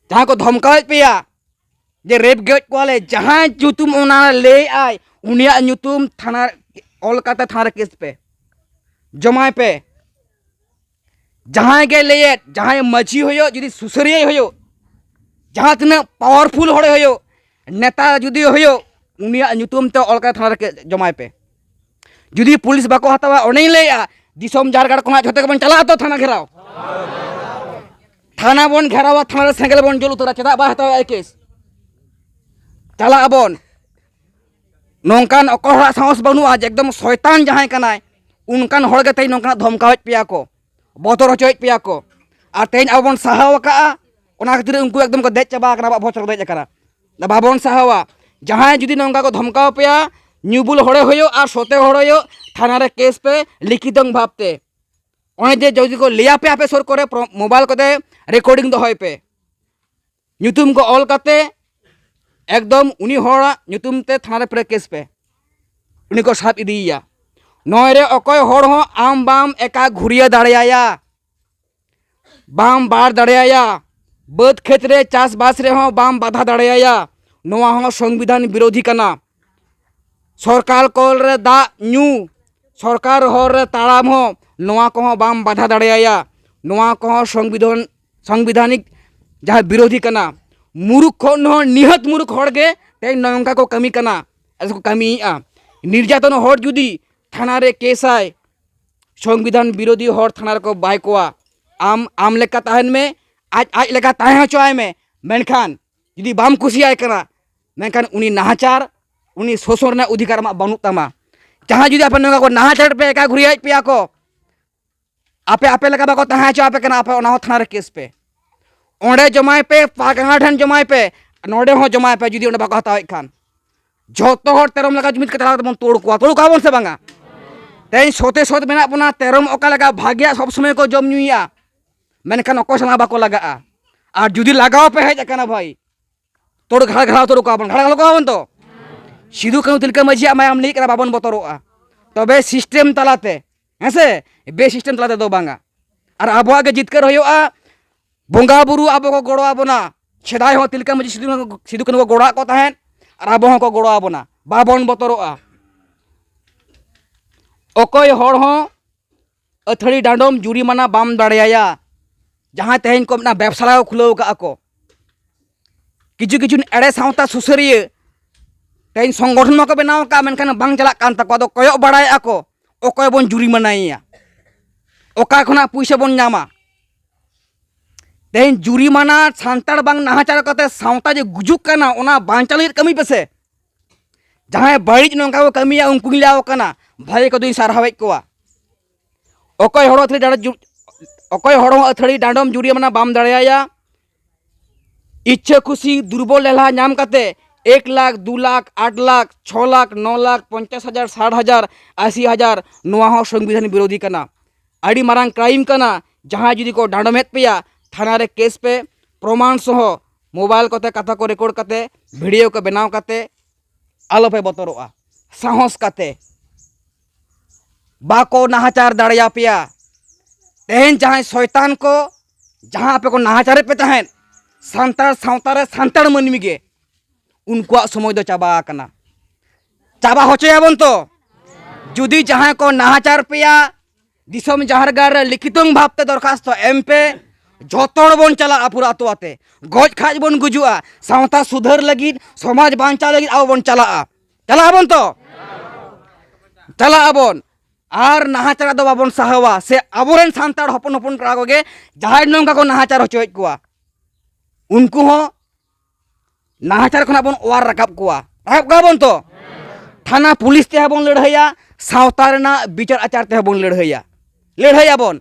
ᱡᱟᱦᱟᱸ ᱠᱚ ᱫᱷᱚᱢᱠᱟᱣᱮᱫ ᱯᱮᱭᱟ ᱡᱮ ᱨᱮᱯ ᱜᱚᱡ ᱠᱚᱣᱟᱞᱮ, ᱡᱟᱦᱟᱸᱭ ᱧᱩᱛᱩᱢ ᱚᱱᱟ ᱞᱟᱹᱭ ᱟᱭ, ᱩᱱᱤᱭᱟᱜ ᱧᱩᱛᱩᱢ ᱛᱷᱟᱱᱟ ᱚᱞ ᱠᱟᱛᱮ ᱛᱷᱟᱱᱟ ᱨᱮ ᱠᱮᱥ ᱯᱮ, ᱡᱚᱢᱟᱭ ᱯᱮ᱾ ᱡᱟᱦᱟᱸᱭ ᱜᱮ ᱞᱟᱹᱭᱮᱫ, ᱡᱟᱦᱟᱸᱭ ᱢᱟᱹᱡᱷᱤ ᱦᱩᱭᱩᱜ, ᱡᱩᱫᱤ ᱥᱩᱥᱟᱹᱨᱤᱭᱟᱹ ᱦᱩᱭᱩᱜ, ᱡᱟᱦᱟᱸ ᱛᱤᱱᱟᱹᱜ ᱯᱟᱣᱟᱨᱯᱷᱩᱞ ᱦᱚᱲᱮ ᱦᱩᱭᱩᱜ, ᱱᱮᱛᱟ ᱡᱩᱫᱤ ᱦᱩᱭᱩᱜ, ᱩᱱᱤᱭᱟᱜ ᱧᱩᱛᱩᱢ ᱛᱮ ᱚᱞ ᱠᱟᱛᱮ ᱛᱷᱟᱱᱟ ᱨᱮ ᱡᱚᱢᱟᱭ ᱯᱮ᱾ ᱡᱩᱫᱤ ᱯᱩᱞᱤᱥ ᱵᱟᱠᱚ ᱦᱟᱛᱟᱣᱟ, ᱚᱸᱰᱮᱧ ᱞᱟᱹᱭᱮᱜᱼᱟ, ᱫᱤᱥᱚᱢ ᱡᱟᱨᱜᱟᱲ ᱠᱷᱚᱱᱟᱜ ᱡᱷᱚᱛᱚ ᱜᱮᱵᱚᱱ ᱪᱟᱞᱟᱜᱼᱟ ᱛᱚ ᱛᱷᱟᱱᱟ ᱜᱷᱮᱨᱟᱣ? ᱛᱷᱟᱱᱟ ᱵᱚᱱ ᱜᱷᱮᱨᱟᱣᱟ, ᱛᱷᱟᱱᱟ ᱨᱮ ᱥᱮᱸᱜᱮᱞ ᱵᱚᱱ ᱡᱩᱞ ᱩᱛᱟᱹᱨᱟ, ᱪᱮᱫᱟᱜ ᱵᱟᱭ ᱦᱟᱛᱟᱣᱟ ᱮ ᱠᱮᱥ? ᱪᱟᱞᱟᱜ ᱟᱵᱚᱱ᱾ ᱱᱚᱝᱠᱟᱱ ᱚᱠᱚᱭ ᱦᱚᱲᱟᱜ ᱥᱟᱦᱚᱥ ᱵᱟᱹᱱᱩᱜᱼᱟ ᱡᱮ ᱮᱠᱫᱚᱢ ᱥᱚᱭᱛᱟᱱ ᱡᱟᱦᱟᱸᱭ ᱠᱟᱱᱟᱭ, ᱚᱱᱠᱟᱱ ᱦᱚᱲ ᱜᱮ ᱛᱮᱦᱮᱧ ᱱᱚᱝᱠᱟᱱᱟᱜ ᱫᱷᱚᱢᱠᱟᱣᱮᱫ ᱯᱮᱭᱟ ᱠᱚ, ᱵᱚᱛᱚᱨ ᱦᱚᱪᱚᱭᱮᱫ ᱯᱮᱭᱟ ᱠᱚ᱾ ᱟᱨ ᱛᱮᱦᱮᱧ ᱟᱵᱚ ᱵᱚᱱ ᱥᱟᱦᱟᱣ ᱟᱠᱟᱫᱼᱟ, ᱚᱱᱟ ᱠᱷᱟᱹᱛᱤᱨ ᱩᱱᱠᱩ ᱮᱠᱫᱚᱢ ᱠᱚ ᱫᱮᱡ ᱪᱟᱵᱟ ᱟᱠᱟᱱᱟ, ᱟᱵᱚᱣᱟᱜ ᱵᱷᱚᱡᱽ ᱨᱮᱠᱚ ᱫᱮᱡ ᱟᱠᱟᱱᱟ᱾ ᱵᱟᱵᱚᱱ ᱥᱟᱦᱟᱣᱟ᱾ ᱡᱟᱦᱟᱸᱭ ᱡᱩᱫᱤ ᱱᱚᱝᱠᱟ ᱠᱚ ᱫᱷᱚᱢᱠᱟᱣ ᱯᱮᱭᱟ, ᱧᱩᱵᱩᱞ ᱦᱚᱲᱮ ᱦᱩᱭᱩᱜ ᱟᱨ ᱥᱚᱛᱮ ᱦᱚᱲᱮ ᱦᱩᱭᱩᱜ, ᱛᱷᱟᱱᱟ ᱨᱮ ᱠᱮᱥ ᱯᱮ ᱞᱤᱠᱷᱤᱛᱚᱝ ᱵᱷᱟᱵᱽ ᱛᱮ᱾ ᱚᱱᱮ ᱡᱮ ᱡᱩᱫᱤ ᱠᱚ ᱞᱟᱹᱭᱟ ᱯᱮ ᱟᱯᱮ ᱥᱩᱨ ᱠᱚᱨᱮ, ᱯᱨᱚ-, ᱢᱳᱵᱟᱭᱤᱞ ᱠᱚᱛᱮ ᱨᱮᱠᱚᱨᱰᱤᱝ ᱫᱚᱦᱚᱭ ᱯᱮ, ᱧᱩᱛᱩᱢ ᱠᱚ ᱚᱞ ᱠᱟᱛᱮ ᱮᱠᱫᱚᱢ ᱩᱱᱤ ᱦᱚᱲᱟᱜ ᱧᱩᱛᱩᱢ ᱛᱮ ᱛᱷᱟᱱᱟ ᱨᱮ ᱯᱮ ᱠᱮᱥ ᱯᱮ, ᱩᱱᱤ ᱠᱚ ᱥᱟᱵ ᱤᱫᱤᱭᱮᱭᱟ᱾ ᱱᱚᱭ ᱨᱮ ᱚᱠᱚᱭ ᱦᱚᱲ ᱦᱚᱸ ᱟᱢ ᱵᱟᱢ ᱮᱠᱟ ᱜᱷᱩᱨᱤᱭᱟᱹ ᱫᱟᱲᱮᱭᱟᱭᱟ, ᱵᱟᱢ ᱵᱟᱲ ᱫᱟᱲᱮᱭᱟᱭᱟ, ᱵᱟᱹᱫᱽ ᱠᱷᱮᱛ ᱨᱮ ᱪᱟᱥᱵᱟᱥ ᱨᱮᱦᱚᱸ ᱵᱟᱢ ᱵᱟᱫᱷᱟ ᱫᱟᱲᱮᱭᱟᱭᱟ᱾ ᱱᱚᱣᱟ ᱦᱚᱸ ᱥᱚᱝᱵᱤᱫᱷᱟᱱ ᱵᱤᱨᱳᱫᱷᱤ ᱠᱟᱱᱟ᱾ ᱥᱚᱨᱠᱟᱨ ᱠᱚᱞ ᱨᱮ ᱫᱟᱜ ᱧᱩ, ᱥᱚᱨᱠᱟᱨ ᱦᱚᱨ ᱨᱮ ᱛᱟᱲᱟᱢ ᱦᱚᱸ, ᱱᱚᱣᱟ ᱠᱚᱦᱚᱸ ᱵᱟᱢ ᱵᱟᱫᱷᱟ ᱫᱟᱲᱮᱭᱟᱭᱟ᱾ ᱱᱚᱣᱟ ᱠᱚᱦᱚᱸ ᱥᱚᱝᱵᱤᱫᱷᱟᱱ, ᱥᱚᱝᱵᱤᱫᱷᱟᱱᱤᱠ ᱡᱟᱦᱟᱸ ᱵᱤᱨᱳᱫᱷᱤ ᱠᱟᱱᱟ᱾ ᱢᱩᱨᱩᱠ ᱠᱷᱚᱱ ᱦᱚᱸ ᱱᱤᱦᱟᱹᱛ ᱢᱩᱨᱩᱠ ᱦᱚᱲ ᱜᱮ ᱛᱮᱦᱮᱧ ᱱᱚᱝᱠᱟ ᱠᱚ ᱠᱟᱹᱢᱤ ᱠᱟᱱᱟ, ᱟᱨ ᱠᱚ ᱠᱟᱹᱢᱤᱭᱮᱫᱼᱟ᱾ ᱱᱤᱨᱡᱟᱛᱚᱱ ᱦᱚᱲ ᱡᱩᱫᱤ ᱛᱷᱟᱱᱟ ᱨᱮ ᱠᱮᱥᱟᱭ, ᱥᱚᱝᱵᱤᱫᱷᱟᱱ ᱵᱤᱨᱳᱫᱷᱤ ᱦᱚᱲ ᱛᱷᱟᱱᱟ ᱨᱮᱠᱚ ᱵᱟᱭ ᱠᱚᱣᱟ᱾ ᱟᱢ ᱟᱢ ᱞᱮᱠᱟ ᱛᱟᱦᱮᱱ ᱢᱮ, ᱟᱡ ᱟᱡ ᱞᱮᱠᱟ ᱛᱟᱦᱮᱸ ᱦᱚᱪᱚᱣᱟᱭ ᱢᱮ, ᱢᱮᱱᱠᱷᱟᱱ ᱡᱩᱫᱤ ᱵᱟᱢ ᱠᱩᱥᱤᱭᱟᱭ ᱠᱟᱱᱟ, ᱢᱮᱱᱠᱷᱟᱱ ᱩᱱᱤ ᱱᱟᱦᱟᱪᱟᱨ, ᱩᱱᱤ ᱥᱳᱥᱚᱱ ᱨᱮᱱᱟᱜ ᱚᱫᱷᱤᱠᱟᱨ ᱟᱢᱟᱜ ᱵᱟᱹᱱᱩᱜ ᱛᱟᱢᱟ᱾ ᱡᱟᱦᱟᱸᱭ ᱡᱩᱫᱤ ᱟᱯᱮ ᱱᱚᱝᱠᱟ ᱠᱚ ᱱᱟᱦᱟᱪᱟᱨ ᱯᱮ, ᱮᱠᱟ ᱜᱷᱩᱨᱤᱭᱟᱭᱮᱫ ᱯᱮᱭᱟ ᱠᱚ, ᱟᱯᱮ ᱟᱯᱮ ᱞᱮᱠᱟ ᱵᱟᱠᱚ ᱛᱟᱦᱮᱸ ᱦᱚᱪᱚ ᱟᱯᱮ ᱠᱟᱱᱟ, ᱟᱯᱮ ᱚᱱᱟ ᱦᱚᱸ ᱛᱷᱟᱱᱟ ᱨᱮ ᱠᱮᱥ ᱯᱮ᱾ ᱚᱸᱰᱮ ᱡᱚᱢᱟᱭ ᱯᱮ, ᱯᱟᱨᱜᱟᱱᱟ ᱴᱷᱮᱱ ᱡᱚᱢᱟᱭ ᱯᱮ, ᱱᱚᱰᱮ ᱦᱚᱸ ᱡᱚᱢᱟᱭ ᱯᱮ, ᱡᱩᱫᱤ ᱚᱸᱰᱮ ᱵᱟᱠᱚ ᱦᱟᱛᱟᱣᱮᱫ ᱠᱷᱟᱱ᱾ ᱡᱷᱚᱛᱚ ᱦᱚᱲ ᱛᱮᱨᱚᱢ ᱞᱮᱠᱟ ᱡᱩᱢᱤᱫ ᱠᱟᱛᱮ ᱛᱟᱲᱟᱢ ᱛᱮᱵᱚᱱ ᱛᱩᱲ ᱠᱚᱣᱟ, ᱛᱩᱲ ᱠᱚᱣᱟ ᱵᱚᱱ ᱥᱮ ᱵᱟᱝᱟ? ᱛᱮᱦᱮᱧ ᱥᱚᱛᱮ ᱥᱚᱛ ᱢᱮᱱᱟᱜ ᱵᱚᱱᱟ, ᱛᱮᱨᱚᱢ ᱚᱠᱟ ᱞᱮᱠᱟ ᱵᱷᱟᱜᱮᱭᱟ, ᱥᱚᱵ ᱥᱚᱢᱚᱭ ᱠᱚ ᱡᱚᱢ ᱧᱩᱭᱟ, ᱢᱮᱱᱠᱷᱟᱱ ᱚᱠᱚᱭ ᱥᱟᱞᱟᱜ ᱵᱟᱠᱚ ᱞᱟᱜᱟᱜᱼᱟ᱾ ᱟᱨ ᱡᱩᱫᱤ ᱞᱟᱜᱟᱣ ᱯᱮ ᱦᱮᱡ ᱟᱠᱟᱱᱟ ᱵᱷᱟᱹᱭ, ᱛᱚᱲ ᱜᱷᱟᱲ ᱜᱷᱟᱲᱟᱣ ᱛᱚᱲ ᱠᱚᱣᱟ ᱵᱚᱱ, ᱜᱷᱟᱲ ᱜᱷᱟᱲ ᱠᱚᱣᱟ ᱵᱚᱱ ᱛᱚ᱾ ᱥᱤᱫᱩ ᱠᱟᱹᱱᱦᱩ ᱛᱤᱞᱠᱟᱹ ᱢᱟᱹᱡᱷᱤᱭᱟᱜ ᱢᱟᱭᱟᱢ ᱞᱤᱸᱜᱤᱜ ᱠᱟᱱᱟ, ᱵᱟᱵᱚᱱ ᱵᱚᱛᱚᱨᱚᱜᱼᱟ᱾ ᱛᱚᱵᱮ ᱥᱤᱥᱴᱮᱢ ᱛᱟᱞᱟᱛᱮ, ᱦᱮᱸ ᱥᱮ, ᱵᱮ ᱥᱤᱥᱴᱮᱢ ᱛᱟᱞᱟ ᱛᱮᱫᱚ ᱵᱟᱝᱟ᱾ ᱟᱨ ᱟᱵᱚᱣᱟᱜ ᱜᱮ ᱡᱤᱛᱠᱟᱹᱨ ᱦᱩᱭᱩᱜᱼᱟ, ᱵᱚᱸᱜᱟ ᱵᱩᱨᱩ ᱟᱵᱚ ᱠᱚ ᱜᱚᱲᱚ ᱟᱵᱚᱱᱟ᱾ ᱥᱮᱫᱟᱭ ᱦᱚᱸ ᱛᱤᱞᱠᱟᱹ ᱢᱟᱹᱡᱷᱤ ᱥᱤᱫᱩ, ᱥᱤᱫᱩ ᱠᱟᱹᱱᱦᱩ ᱠᱚ ᱜᱚᱲᱚᱣᱟᱜ ᱠᱚ ᱛᱟᱦᱮᱸᱫ, ᱟᱨ ᱟᱵᱚ ᱦᱚᱸᱠᱚ ᱜᱚᱲᱚ ᱟᱵᱚᱱᱟ, ᱵᱟᱵᱚᱱ ᱵᱚᱛᱚᱨᱚᱜᱼᱟ᱾ ᱚᱠᱚᱭ ᱦᱚᱲ ᱦᱚᱸ ᱟᱹᱛᱷᱟᱹᱲᱤ ᱰᱟᱸᱰᱚᱢ ᱡᱩᱨᱤᱢᱟᱱᱟ ᱵᱟᱢ ᱫᱟᱲᱮᱭᱟᱭᱟ᱾ ᱡᱟᱦᱟᱸᱭ ᱛᱮᱦᱮᱧ ᱠᱚ ᱢᱮᱱᱟ ᱵᱮᱵᱽᱥᱟ ᱠᱚ ᱠᱷᱩᱞᱟᱹᱣ ᱠᱟᱜᱼᱟ ᱠᱚ, ᱠᱤᱪᱷᱩ ᱠᱤᱪᱷᱩ ᱮᱲᱮ ᱥᱟᱶᱛᱟ ᱥᱩᱥᱟᱹᱨᱤᱭᱟᱹ ᱛᱮᱦᱮᱧ ᱥᱚᱝᱜᱚᱴᱷᱚᱱ ᱢᱟᱠᱚ ᱵᱮᱱᱟᱣ ᱟᱠᱟᱫ, ᱢᱮᱱᱠᱷᱟᱱ ᱵᱟᱝ ᱪᱟᱞᱟᱜ ᱠᱟᱱ ᱛᱟᱠᱚᱣᱟ᱾ ᱟᱫᱚ ᱠᱚᱭᱚᱜ ᱵᱟᱲᱟᱭᱮᱫᱼᱟ ᱠᱚ ᱚᱠᱚᱭ ᱵᱚᱱ ᱡᱩᱨᱤᱢᱟᱱᱟᱭᱮᱭᱟ, ᱚᱠᱟ ᱠᱷᱚᱱᱟᱜ ᱯᱩᱭᱥᱟᱹ ᱵᱚᱱ ᱧᱟᱢᱟ᱾ ᱛᱮᱦᱮᱧ ᱡᱩᱨᱤᱢᱟᱱᱟ ᱥᱟᱱᱛᱟᱲ ᱵᱟᱝ ᱱᱟᱦᱟᱪᱟᱨ ᱠᱟᱛᱮ ᱥᱟᱶᱛᱟ ᱡᱮ ᱜᱩᱡᱩᱜ ᱠᱟᱱᱟ, ᱚᱱᱟ ᱵᱟᱧᱪᱟᱣ ᱞᱟᱹᱜᱤᱫ ᱠᱟᱹᱢᱤ ᱯᱮᱥᱮ᱾ ᱡᱟᱦᱟᱸᱭ ᱵᱟᱹᱲᱤᱡ ᱱᱚᱝᱠᱟ ᱠᱚ ᱠᱟᱹᱢᱤᱭᱟ, ᱩᱱᱠᱩᱧ ᱞᱟᱹᱭ ᱟᱠᱚ ᱠᱟᱱᱟ, ᱵᱷᱟᱹᱜᱤ ᱠᱚᱫᱚᱧ ᱥᱟᱨᱦᱟᱣᱮᱫ ᱠᱚᱣᱟ᱾ ᱚᱠᱚᱭ ᱦᱚᱲ ᱟᱹᱛᱷᱟᱹᱲᱤ ᱰᱟᱸᱰᱚᱢ ᱡᱩ-, ᱚᱠᱚᱭ ᱦᱚᱲ ᱦᱚᱸ ᱟᱹᱛᱷᱟᱹᱲᱤ ᱰᱟᱸᱰᱚᱢ ᱡᱩᱨᱤᱢᱟᱱᱟ ᱵᱟᱢ ᱫᱟᱲᱮᱭᱟᱭᱟ᱾ ᱤᱪᱪᱷᱟᱹ ᱠᱷᱩᱥᱤ ᱫᱩᱨᱵᱚᱞ ᱞᱮᱞᱦᱟ ᱧᱟᱢ ᱠᱟᱛᱮ ᱮᱠ ᱞᱟᱠᱷ, ᱫᱩ ᱞᱟᱠᱷ, ᱟᱴ ᱞᱟᱠᱷ, ᱪᱷᱚ ᱞᱟᱠᱷ, ᱱᱚ ᱞᱟᱠᱷ, ᱯᱚᱧᱪᱟᱥ ᱦᱟᱡᱟᱨ, ᱥᱟᱴ ᱦᱟᱡᱟᱨ, ᱟᱥᱤ ᱦᱟᱡᱟᱨ, ᱱᱚᱣᱟ ᱦᱚᱸ ᱥᱚᱝᱵᱤᱫᱷᱟᱱ ᱵᱤᱨᱳᱫᱷᱤ ᱠᱟᱱᱟ᱾ ᱟᱹᱰᱤ ᱢᱟᱨᱟᱝ ᱠᱨᱟᱭᱤᱢ ᱠᱟᱱᱟ᱾ ᱡᱟᱦᱟᱸᱭ ᱡᱩᱫᱤ ᱠᱚ ᱰᱟᱸᱰᱚᱢᱮᱫ ᱯᱮᱭᱟ, ᱛᱷᱟᱱᱟ ᱨᱮ ᱠᱮᱥ ᱯᱮ, ᱯᱨᱚᱢᱟᱱ ᱥᱚᱦᱚ, ᱢᱳᱵᱟᱭᱤᱞ ᱠᱚᱛᱮ ᱠᱟᱛᱷᱟ ᱠᱚ ᱨᱮᱠᱚᱨᱰ ᱠᱟᱛᱮ, ᱵᱷᱤᱰᱤᱭᱳ ᱠᱚ ᱵᱮᱱᱟᱣ ᱠᱟᱛᱮ, ᱟᱞᱚᱯᱮ ᱵᱚᱛᱚᱨᱚᱜᱼᱟ, ᱥᱟᱦᱚᱥ ᱠᱟᱛᱮ᱾ ᱵᱟᱠᱚ ᱱᱟᱦᱟᱪᱟᱨ ᱫᱟᱲᱮᱭᱟᱯᱮᱭᱟ᱾ ᱛᱮᱦᱮᱧ ᱡᱟᱦᱟᱸᱭ ᱥᱚᱭᱛᱟᱱ ᱠᱚ, ᱡᱟᱦᱟᱸ ᱟᱯᱮ ᱠᱚ ᱱᱟᱦᱟᱪᱟᱨᱮᱫ ᱯᱮ ᱛᱟᱦᱮᱸᱫ, ᱥᱟᱱᱛᱟᱲ ᱥᱟᱶᱛᱟ ᱨᱮ ᱥᱟᱱᱛᱟᱲ ᱢᱟᱹᱱᱢᱤ ᱜᱮ, ᱩᱱᱠᱩᱣᱟᱜ ᱥᱚᱢᱚᱭ ᱫᱚ ᱪᱟᱵᱟ ᱟᱠᱟᱱᱟ᱾ ᱪᱟᱵᱟ ᱦᱚᱪᱚᱭᱟᱵᱚᱱ ᱛᱚ? ᱡᱩᱫᱤ ᱡᱟᱦᱟᱸᱭ ᱠᱚ ᱱᱟᱦᱟᱪᱟᱨ ᱯᱮᱭᱟ, ᱫᱤᱥᱚᱢ ᱡᱟᱦᱮᱨ ᱜᱟᱲ ᱨᱮ ᱞᱤᱠᱷᱤᱛᱚᱝ ᱵᱷᱟᱵᱽᱛᱮ ᱫᱚᱨᱠᱷᱟᱥᱛᱚ ᱮᱢ ᱯᱮ᱾ ᱡᱚᱛᱚ ᱦᱚᱲ ᱵᱚᱱ ᱪᱟᱞᱟᱜᱼᱟ ᱯᱩᱨᱟᱹ ᱟᱛᱳ ᱟᱛᱮ᱾ ᱜᱚᱡ ᱠᱷᱟᱡ ᱵᱚᱱ ᱜᱩᱡᱩᱜᱼᱟ, ᱥᱟᱶᱛᱟ ᱥᱩᱫᱷᱟᱹᱨ ᱞᱟᱹᱜᱤᱫ, ᱥᱚᱢᱟᱡᱽ ᱵᱟᱧᱪᱟᱣ ᱞᱟᱹᱜᱤᱫ ᱟᱵᱚ ᱵᱚᱱ ᱪᱟᱞᱟᱜᱼᱟ᱾ ᱪᱟᱞᱟᱜ ᱟᱵᱚᱱ ᱛᱚ? ᱪᱟᱞᱟᱜ ᱟᱵᱚᱱ᱾ ᱟᱨ ᱱᱟᱦᱟᱪᱟᱨ ᱫᱚ ᱵᱟᱵᱚᱱ ᱥᱟᱦᱟᱣᱟ᱾ ᱥᱮ ᱟᱵᱚᱨᱮᱱ ᱥᱟᱱᱛᱟᱲ ᱦᱚᱯᱚᱱ ᱦᱚᱯᱚᱱ ᱠᱚᱲᱟ ᱠᱚᱜᱮ ᱡᱟᱦᱟᱸᱭ ᱱᱚᱝᱠᱟ ᱠᱚ ᱱᱟᱦᱟᱪᱟᱨ ᱦᱚᱪᱚᱭᱮᱫ ᱠᱚᱣᱟ, ᱩᱱᱠᱩ ᱦᱚᱸ ᱱᱟᱦᱟᱪᱟᱨ ᱠᱷᱚᱱᱟᱜ ᱵᱚᱱ ᱚᱣᱟᱨ ᱨᱟᱠᱟᱵ ᱠᱚᱣᱟ᱾ ᱨᱟᱠᱟᱵ ᱠᱚᱣᱟ ᱵᱚᱱ ᱛᱚ? ᱛᱷᱟᱱᱟ ᱯᱩᱞᱤᱥ ᱛᱮᱦᱚᱸ ᱵᱚᱱ ᱞᱟᱹᱲᱦᱟᱹᱭᱟ, ᱥᱟᱶᱛᱟ ᱨᱮᱱᱟᱜ ᱵᱤᱪᱟᱨ ᱟᱪᱟᱨ ᱛᱮᱦᱚᱸ ᱵᱚᱱ ᱞᱟᱹᱲᱦᱟᱹᱭᱟ᱾ ᱞᱟᱹᱲᱦᱟᱹᱭ ᱟᱵᱚᱱ᱾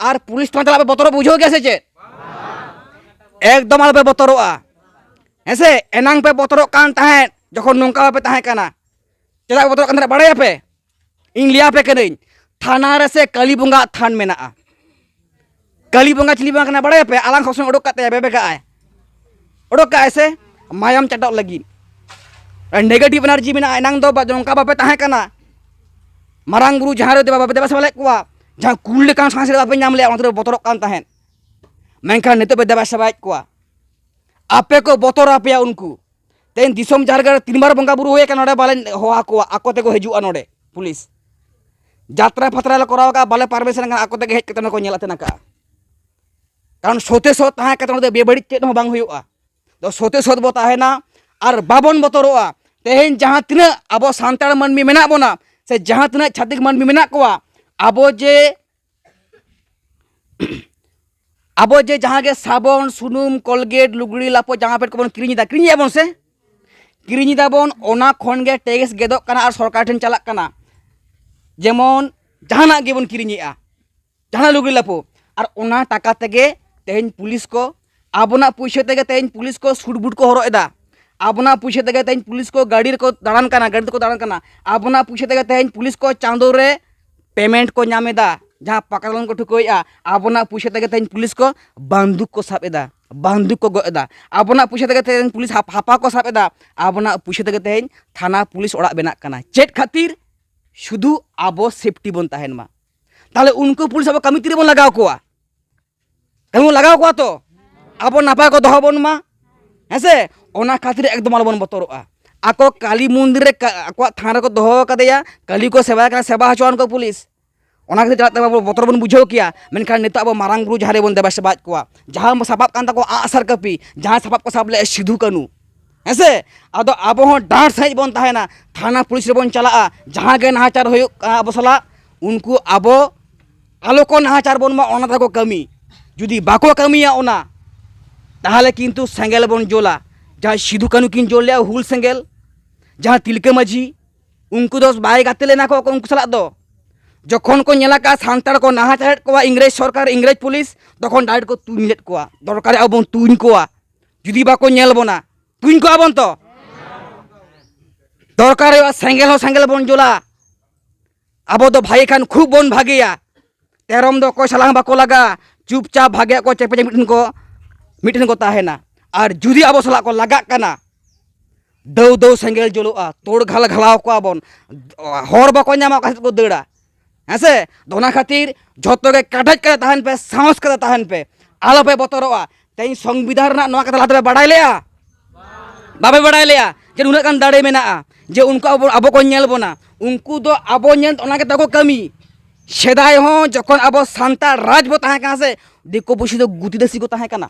ᱟᱨ ᱯᱩᱞᱤᱥ ᱴᱷᱮᱱ ᱪᱟᱞᱟᱜ ᱯᱮ ᱵᱚᱛᱚᱨ ᱵᱩᱡᱷᱟᱹᱣ ᱜᱮᱭᱟ ᱥᱮ ᱪᱮᱫ? ᱮᱠᱫᱚᱢ ᱟᱞᱚᱯᱮ ᱵᱚᱛᱚᱨᱚᱜᱼᱟ᱾ ᱦᱮᱸᱥᱮ, ᱮᱱᱟᱝ ᱯᱮ ᱵᱚᱛᱚᱨᱚᱜ ᱠᱟᱱ ᱛᱟᱦᱮᱸᱫ ᱡᱚᱠᱷᱚᱱ ᱱᱚᱝᱠᱟ ᱵᱟᱯᱮ ᱛᱟᱦᱮᱸ ᱠᱟᱱᱟ᱾ ᱪᱮᱫᱟᱜ ᱯᱮ ᱵᱚᱛᱚᱨᱚᱜ ᱠᱟᱱ ᱛᱟᱦᱮᱸᱫ ᱵᱟᱲᱟᱭᱟᱯᱮ? ᱤᱧ ᱞᱟᱹᱭᱟᱯᱮ ᱠᱟᱹᱱᱟᱹᱧ, ᱛᱷᱟᱱᱟ ᱨᱮᱥᱮ ᱠᱟᱹᱞᱤ ᱵᱚᱸᱜᱟ ᱛᱷᱟᱱ ᱢᱮᱱᱟᱜᱼᱟ᱾ ᱠᱟᱹᱞᱤ ᱵᱚᱸᱜᱟ ᱪᱤᱞᱤ ᱵᱚᱸᱜᱟ ᱠᱟᱱᱟ ᱵᱟᱲᱟᱭᱟᱯᱮ? ᱟᱞᱟᱝ ᱥᱚᱵ ᱥᱚᱢᱚᱭ ᱚᱰᱚᱠ ᱠᱟᱜ ᱛᱟᱭᱟ, ᱵᱮᱵᱮ ᱠᱟᱜᱼᱟᱭ, ᱚᱰᱚᱠ ᱠᱟᱜᱼᱟᱭ ᱥᱮ, ᱢᱟᱭᱟᱢ ᱪᱟᱴᱚᱜ ᱞᱟᱹᱜᱤᱫ᱾ ᱱᱮᱜᱮᱴᱤᱵᱷ ᱮᱱᱟᱨᱡᱤ ᱢᱮᱱᱟᱜᱼᱟ᱾ ᱮᱱᱟᱝ ᱫᱚ ᱵᱟ-, ᱱᱚᱝᱠᱟ ᱵᱟᱯᱮ ᱛᱟᱦᱮᱸ ᱠᱟᱱᱟ᱾ ᱢᱟᱨᱟᱝ ᱵᱩᱨᱩ ᱡᱟᱦᱟᱸ ᱨᱮ ᱫᱮᱵᱟ, ᱵᱟᱯᱮ ᱫᱮᱵᱟ ᱥᱮᱵᱟ ᱞᱮᱫ ᱠᱚᱣᱟ, ᱡᱟᱦᱟᱸ ᱠᱩᱞ ᱞᱮᱠᱟᱱ ᱥᱟᱦᱟᱸᱥ ᱨᱮ ᱵᱟᱯᱮ ᱧᱟᱢ ᱞᱮᱫᱼᱟ, ᱚᱱᱟ ᱛᱮᱯᱮ ᱵᱚᱛᱚᱨᱚᱜ ᱠᱟᱱ ᱛᱟᱦᱮᱸᱫ᱾ ᱢᱮᱱᱠᱷᱟᱱ ᱱᱤᱛᱚᱜ ᱯᱮ ᱫᱮᱵᱟ ᱥᱮᱵᱟᱭᱮᱫ ᱠᱚᱣᱟ᱾ ᱟᱯᱮ ᱠᱚ ᱵᱚᱛᱚᱨ ᱟᱯᱮᱭᱟ ᱩᱱᱠᱩ᱾ ᱛᱮᱦᱮᱧ ᱫᱤᱥᱚᱢ ᱡᱟᱦᱮᱨ ᱜᱟᱲ ᱨᱮ ᱛᱤᱱ ᱵᱟᱨ ᱵᱚᱸᱜᱟ ᱵᱩᱨᱩ ᱦᱩᱭ ᱟᱠᱟᱱᱟ, ᱱᱚᱰᱮ ᱵᱟᱞᱮ ᱦᱚᱦᱚ ᱟᱠᱚᱣᱟ, ᱟᱠᱚ ᱛᱮᱠᱚ ᱦᱤᱡᱩᱜᱼᱟ ᱱᱚᱰᱮ ᱯᱩᱞᱤᱥ᱾ ᱡᱟᱛᱨᱟ ᱯᱷᱟᱛᱨᱟ ᱞᱮ ᱠᱚᱨᱟᱣ ᱟᱠᱟᱫᱼᱟ, ᱵᱟᱞᱮ ᱯᱟᱨᱢᱤᱥᱚᱱ ᱟᱠᱟᱫ, ᱟᱠᱚ ᱛᱮᱜᱮ ᱦᱮᱡ ᱠᱟᱛᱮ ᱱᱚᱰᱮ ᱠᱚ ᱧᱮᱞ ᱟᱛᱮᱱ ᱟᱠᱟᱫᱼᱟ᱾ ᱠᱟᱨᱚᱱ ᱥᱚᱛᱮ ᱥᱚᱛ ᱛᱟᱦᱮᱸ ᱠᱟᱛᱮ ᱱᱚᱰᱮ ᱵᱮᱵᱟᱹᱲᱤᱡ ᱪᱮᱫ ᱦᱚᱸ ᱵᱟᱝ ᱦᱩᱭᱩᱜᱼᱟ᱾ ᱛᱚ ᱥᱚᱛᱮ ᱥᱚᱛ ᱵᱚ ᱛᱟᱦᱮᱱᱟ ᱟᱨ ᱵᱟᱵᱚᱱ ᱵᱚᱛᱚᱨᱚᱜᱼᱟ᱾ ᱛᱮᱦᱮᱧ ᱡᱟᱦᱟᱸ ᱛᱤᱱᱟᱹᱜ ᱟᱵᱚ ᱥᱟᱱᱛᱟᱲ ᱢᱟᱹᱱᱢᱤ ᱢᱮᱱᱟᱜ ᱵᱚᱱᱟ, ᱥᱮ ᱡᱟᱦᱟᱸ ᱛᱤᱱᱟᱹᱜ ᱪᱷᱟᱹᱛᱤᱠ ᱢᱟᱹᱱᱢᱤ ᱢᱮᱱᱟᱜ ᱠᱚᱣᱟ, ᱟᱵᱚ ᱡᱮ ᱟᱵᱚ ᱡᱮ ᱡᱟᱦᱟᱸ ᱜᱮ ᱥᱟᱵᱚᱱ, ᱥᱩᱱᱩᱢ, ᱠᱚᱞᱜᱮᱴ, ᱞᱩᱜᱽᱲᱤ ᱞᱟᱯᱚ, ᱡᱟᱢᱟ ᱯᱮᱱᱴ ᱠᱚᱵᱚᱱ ᱠᱤᱨᱤᱧ ᱮᱫᱟ, ᱠᱤᱨᱤᱧᱮᱫᱼᱟ ᱵᱚᱱ ᱥᱮ? ᱠᱤᱨᱤᱧ ᱮᱫᱟ ᱵᱚᱱ, ᱚᱱᱟ ᱠᱷᱚᱱ ᱜᱮ ᱴᱮᱠᱥ ᱜᱮᱫᱚᱜ ᱠᱟᱱᱟ ᱟᱨ ᱥᱚᱨᱠᱟᱨ ᱴᱷᱮᱱ ᱪᱟᱞᱟᱜ ᱠᱟᱱᱟ᱾ ᱡᱮᱢᱚᱱ ᱡᱟᱦᱟᱱᱟᱜ ᱜᱮᱵᱚᱱ ᱠᱤᱨᱤᱧᱮᱫᱼᱟ, ᱡᱟᱦᱟᱱᱟᱜ ᱞᱩᱜᱽᱲᱤ ᱞᱟᱯᱚ, ᱟᱨ ᱚᱱᱟ ᱴᱟᱠᱟ ᱛᱮᱜᱮ ᱛᱮᱦᱮᱧ ᱯᱩᱞᱤᱥ ᱠᱚ, ᱟᱵᱚᱱᱟᱜ ᱯᱩᱭᱥᱟᱹ ᱛᱮᱜᱮ ᱛᱮᱦᱮᱧ ᱯᱩᱞᱤᱥ ᱠᱚ ᱥᱩᱴ ᱵᱩᱴ ᱠᱚ ᱦᱚᱨᱚᱜ ᱮᱫᱟ, ᱟᱵᱚᱱᱟᱜ ᱯᱩᱭᱥᱟᱹ ᱛᱮᱜᱮ ᱛᱮᱦᱮᱧ ᱯᱩᱞᱤᱥ ᱠᱚ ᱜᱟᱹᱰᱤ ᱨᱮᱠᱚ ᱫᱟᱬᱟᱱ ᱠᱟᱱᱟ, ᱜᱟᱹᱰᱤ ᱛᱮᱠᱚ ᱫᱟᱬᱟᱱ ᱠᱟᱱᱟ, ᱟᱵᱚᱱᱟᱜ ᱯᱩᱭᱥᱟᱹ ᱛᱮᱜᱮ ᱛᱮᱦᱮᱧ ᱯᱩᱞᱤᱥ ᱠᱚ ᱪᱟᱸᱫᱳ ᱨᱮ ᱯᱮᱢᱮᱱᱴ ᱠᱚ ᱧᱟᱢ ᱮᱫᱟ, ᱡᱟᱦᱟᱸ ᱯᱟᱠᱟ ᱫᱟᱞᱟᱞ ᱠᱚ ᱴᱷᱩᱠᱟᱹᱣᱮᱫᱼᱟ, ᱟᱵᱚᱱᱟᱜ ᱯᱩᱭᱥᱟᱹ ᱛᱮᱜᱮ ᱛᱮᱦᱮᱧ ᱯᱩᱞᱤᱥ ᱠᱚ ᱵᱟᱱᱫᱩᱠ ᱠᱚ ᱥᱟᱵ ᱮᱫᱟ, ᱵᱟᱱᱫᱩᱠ ᱠᱚ ᱜᱚᱜ ᱮᱫᱟ, ᱟᱵᱚᱱᱟᱜ ᱯᱩᱭᱥᱟᱹ ᱛᱮᱜᱮ ᱛᱮᱦᱮᱧ ᱯᱩᱞᱤᱥ ᱦᱟᱯ-, ᱦᱟᱯᱟ ᱠᱚ ᱥᱟᱵ ᱮᱫᱟ, ᱟᱵᱚᱱᱟᱜ ᱯᱩᱭᱥᱟᱹ ᱛᱮᱜᱮ ᱛᱮᱦᱮᱧ ᱛᱷᱟᱱᱟ ᱯᱩᱞᱤᱥ ᱚᱲᱟᱜ ᱵᱮᱱᱟᱜ ᱠᱟᱱᱟ᱾ ᱪᱮᱫ ᱠᱷᱟᱹᱛᱤᱨ? ᱥᱩᱫᱷᱩ ᱟᱵᱚ ᱥᱮᱯᱴᱤ ᱵᱚᱱ ᱛᱟᱦᱮᱱ ᱢᱟ᱾ ᱛᱟᱦᱞᱮ ᱩᱱᱠᱩ ᱯᱩᱞᱤᱥ ᱟᱵᱚ ᱠᱟᱹᱢᱤ ᱛᱤᱨᱮᱵᱚᱱ ᱞᱟᱜᱟᱣ ᱠᱚᱣᱟ? ᱠᱟᱹᱢᱤ ᱵᱚᱱ ᱞᱟᱜᱟᱣ ᱠᱚᱣᱟ ᱛᱚ? ᱟᱵᱚ ᱱᱟᱯᱟᱭ ᱠᱚ ᱫᱚᱦᱚ ᱵᱚᱱ ᱢᱟ, ᱦᱮᱸ ᱥᱮ? ᱚᱱᱟ ᱠᱷᱟᱹᱛᱤᱨ ᱮᱠᱫᱚᱢ ᱟᱞᱚᱵᱚᱱ ᱵᱚᱛᱚᱨᱚᱜᱼᱟ᱾ ᱟᱠᱚ ᱠᱟᱹᱞᱤ ᱢᱚᱱᱫᱤᱨ ᱨᱮ ᱠᱟ-, ᱟᱠᱚᱣᱟᱜ ᱛᱷᱟᱱ ᱨᱮᱠᱚ ᱫᱚᱦᱚ ᱟᱠᱟᱫᱮᱭᱟ, ᱠᱟᱹᱞᱤ ᱠᱚ ᱥᱮᱵᱟᱭ ᱠᱟᱱᱟ, ᱥᱮᱵᱟ ᱦᱚᱪᱚᱣᱟᱱ ᱠᱚ ᱯᱩᱞᱤᱥ᱾ ᱚᱱᱟ ᱠᱷᱟᱹᱛᱤᱨ ᱪᱟᱞᱟᱜ ᱛᱮ ᱟᱵᱚ ᱵᱚᱛᱚᱨ ᱵᱚᱱ ᱵᱩᱡᱷᱟᱹᱣ ᱠᱮᱭᱟ, ᱢᱮᱱᱠᱷᱟᱱ ᱱᱤᱛᱚᱜ ᱟᱵᱚ ᱢᱟᱨᱟᱝ ᱵᱩᱨᱩ ᱡᱟᱦᱮᱨ ᱨᱮᱵᱚᱱ ᱫᱮᱵᱟ ᱥᱮᱵᱟᱭᱮᱫ ᱠᱚᱣᱟ, ᱡᱟᱦᱟᱸ ᱵᱚᱱ ᱥᱟᱯᱟᱵ ᱠᱟᱱ ᱛᱟᱠᱚᱣᱟ ᱟᱸᱜᱼᱥᱟᱨ ᱠᱟᱹᱯᱤ, ᱡᱟᱦᱟᱸᱭ ᱥᱟᱯᱟᱵ ᱠᱚ ᱥᱟᱵ ᱞᱮᱫᱼᱟ ᱥᱤᱫᱷᱩ ᱠᱟᱹᱱᱩ, ᱦᱮᱸ ᱥᱮ? ᱟᱫᱚ ᱟᱵᱚ ᱦᱚᱸ ᱰᱟᱸᱴ ᱥᱟᱺᱦᱤᱡ ᱵᱚᱱ ᱛᱟᱦᱮᱱᱟ, ᱛᱷᱟᱱᱟ ᱯᱩᱞᱤᱥ ᱨᱮᱵᱚᱱ ᱪᱟᱞᱟᱜᱼᱟ, ᱡᱟᱦᱟᱸ ᱜᱮ ᱱᱟᱦᱟᱪᱟᱨ ᱦᱩᱭᱩᱜ ᱠᱟᱱᱟ ᱟᱵᱚ ᱥᱟᱞᱟᱜ, ᱩᱱᱠᱩ ᱟᱵᱚ ᱟᱞᱚ ᱠᱚ ᱱᱟᱦᱟᱪᱟᱨ ᱵᱚᱱ ᱢᱟ, ᱚᱱᱟ ᱛᱟᱠᱚ ᱠᱟᱹᱢᱤ᱾ ᱡᱩᱫᱤ ᱵᱟᱠᱚ ᱠᱟᱹᱢᱤᱭᱟ ᱚᱱᱟ, ᱛᱟᱦᱚᱞᱮ ᱠᱤᱱᱛᱩ ᱥᱮᱸᱜᱮᱞ ᱵᱚᱱ ᱡᱳᱞᱟ᱾ ᱡᱟᱦᱟᱸᱭ ᱥᱤᱫᱷᱩ ᱠᱟᱹᱱᱩ ᱠᱤᱱ ᱡᱳᱞ ᱞᱮᱜᱼᱟ ᱦᱩᱞ ᱥᱮᱸᱜᱮᱞ, ᱡᱟᱦᱟᱸ ᱛᱤᱞᱠᱟᱹ ᱢᱟᱹᱡᱷᱤ, ᱩᱱᱠᱩ ᱫᱚ ᱵᱟᱭ ᱜᱟᱛᱮ ᱞᱮᱱᱟ ᱠᱚ ᱩᱱᱠᱩ ᱥᱟᱞᱟᱜ ᱫᱚ᱾ ᱡᱚᱠᱷᱚᱱ ᱠᱚ ᱧᱮᱞ ᱟᱠᱟᱫ ᱥᱟᱱᱛᱟᱲ ᱠᱚ ᱱᱟᱦᱟᱪᱟᱨᱮᱫ ᱠᱚᱣᱟ ᱤᱝᱨᱮᱡᱽ ᱥᱚᱨᱠᱟᱨ, ᱤᱝᱨᱮᱡᱽ ᱯᱩᱞᱤᱥ, ᱛᱚᱠᱷᱚᱱ ᱰᱟᱭᱨᱮᱠᱴ ᱠᱚ ᱛᱩᱧ ᱞᱮᱫ ᱠᱚᱣᱟ᱾ ᱫᱚᱨᱠᱟᱨ ᱟᱵᱚ ᱵᱚᱱ ᱛᱩᱧ ᱠᱚᱣᱟ, ᱡᱩᱫᱤ ᱵᱟᱠᱚ ᱧᱮᱞ ᱵᱚᱱᱟ, ᱛᱩᱧ ᱠᱚᱣᱟ ᱵᱚᱱ ᱛᱚ᱾ ᱫᱚᱨᱠᱟᱨ ᱦᱩᱭᱩᱜᱼᱟ ᱥᱮᱸᱜᱮᱞ ᱦᱚᱸ ᱥᱮᱸᱜᱮᱞ ᱵᱚᱱ ᱡᱳᱞᱟ᱾ ᱟᱵᱚ ᱫᱚ ᱵᱷᱟᱜᱮ ᱠᱷᱟᱱ ᱠᱷᱩᱵ ᱵᱚᱱ ᱵᱷᱟᱜᱮᱭᱟ᱾ ᱛᱮᱨᱚᱢ ᱫᱚ ᱚᱠᱚᱭ ᱥᱟᱞᱟᱜ ᱦᱚᱸ ᱵᱟᱠᱚ ᱞᱟᱜᱟ, ᱪᱩᱯᱪᱟᱯ ᱵᱷᱟᱜᱮᱭᱟᱜ ᱠᱚ ᱪᱮᱯᱮᱡᱟ, ᱢᱤᱫᱴᱷᱮᱱ ᱠᱚ, ᱢᱤᱫᱴᱷᱮᱱ ᱠᱚ ᱛᱟᱦᱮᱱᱟ᱾ ᱟᱨ ᱡᱩᱫᱤ ᱟᱵᱚ ᱥᱟᱞᱟᱜ ᱠᱚ ᱞᱟᱜᱟᱜ ᱠᱟᱱᱟ, ᱫᱟᱹᱣ ᱫᱟᱹᱣ ᱥᱮᱸᱜᱮᱞ ᱡᱩᱞᱩᱜᱼᱟ, ᱛᱳᱲ ᱜᱷᱟᱞ ᱜᱷᱟᱞᱟᱣ ᱠᱚᱣᱟ ᱵᱚᱱ, ᱦᱚᱨ ᱵᱟᱠᱚ ᱧᱟᱢᱟ ᱚᱠᱟ ᱥᱮᱫ ᱠᱚ ᱫᱟᱹᱲᱟ, ᱦᱮᱸ ᱥᱮ? ᱟᱫᱚ ᱚᱱᱟ ᱠᱷᱟᱹᱛᱤᱨ ᱡᱷᱚᱛᱚ ᱜᱮ ᱠᱮᱴᱮᱡ ᱠᱟᱛᱮ ᱛᱟᱦᱮᱱ ᱯᱮ, ᱥᱟᱦᱚᱥ ᱠᱟᱛᱮ ᱛᱟᱦᱮᱱ ᱯᱮ, ᱟᱞᱚᱯᱮ ᱵᱚᱛᱚᱨᱚᱜᱼᱟ᱾ ᱛᱮᱦᱮᱧ ᱥᱚᱝᱵᱤᱫᱷᱟᱱ ᱨᱮᱱᱟᱜ ᱱᱚᱣᱟ ᱠᱟᱛᱷᱟ ᱞᱟᱦᱟ ᱛᱮᱯᱮ ᱵᱟᱲᱟᱭ ᱞᱮᱜᱼᱟ? ᱵᱟᱯᱮ ᱵᱟᱲᱟᱭ ᱞᱮᱜᱼᱟ ᱡᱮ ᱱᱩᱱᱟᱹᱜ ᱜᱟᱱ ᱫᱟᱲᱮ ᱢᱮᱱᱟᱜᱼᱟ, ᱡᱮ ᱩᱱᱠᱩ ᱟᱵᱚ, ᱟᱵᱚ ᱠᱚ ᱧᱮᱞ ᱵᱚᱱᱟ? ᱩᱱᱠᱩ ᱫᱚ ᱟᱵᱚ ᱧᱮᱞ ᱚᱱᱟ ᱜᱮᱛᱟ ᱠᱚ ᱠᱟᱹᱢᱤ᱾ ᱥᱮᱫᱟᱭ ᱦᱚᱸ ᱡᱚᱠᱷᱚᱱ ᱟᱵᱚ ᱥᱟᱱᱛᱟᱲ ᱨᱟᱡᱽ ᱵᱚ ᱛᱟᱦᱮᱸ ᱠᱟᱱᱟ ᱥᱮ, ᱫᱤᱠᱩ ᱯᱩᱥᱤ ᱫᱚ ᱜᱩᱛᱤ ᱫᱟᱹᱥᱤ ᱠᱚ ᱛᱟᱦᱮᱸ ᱠᱟᱱᱟ,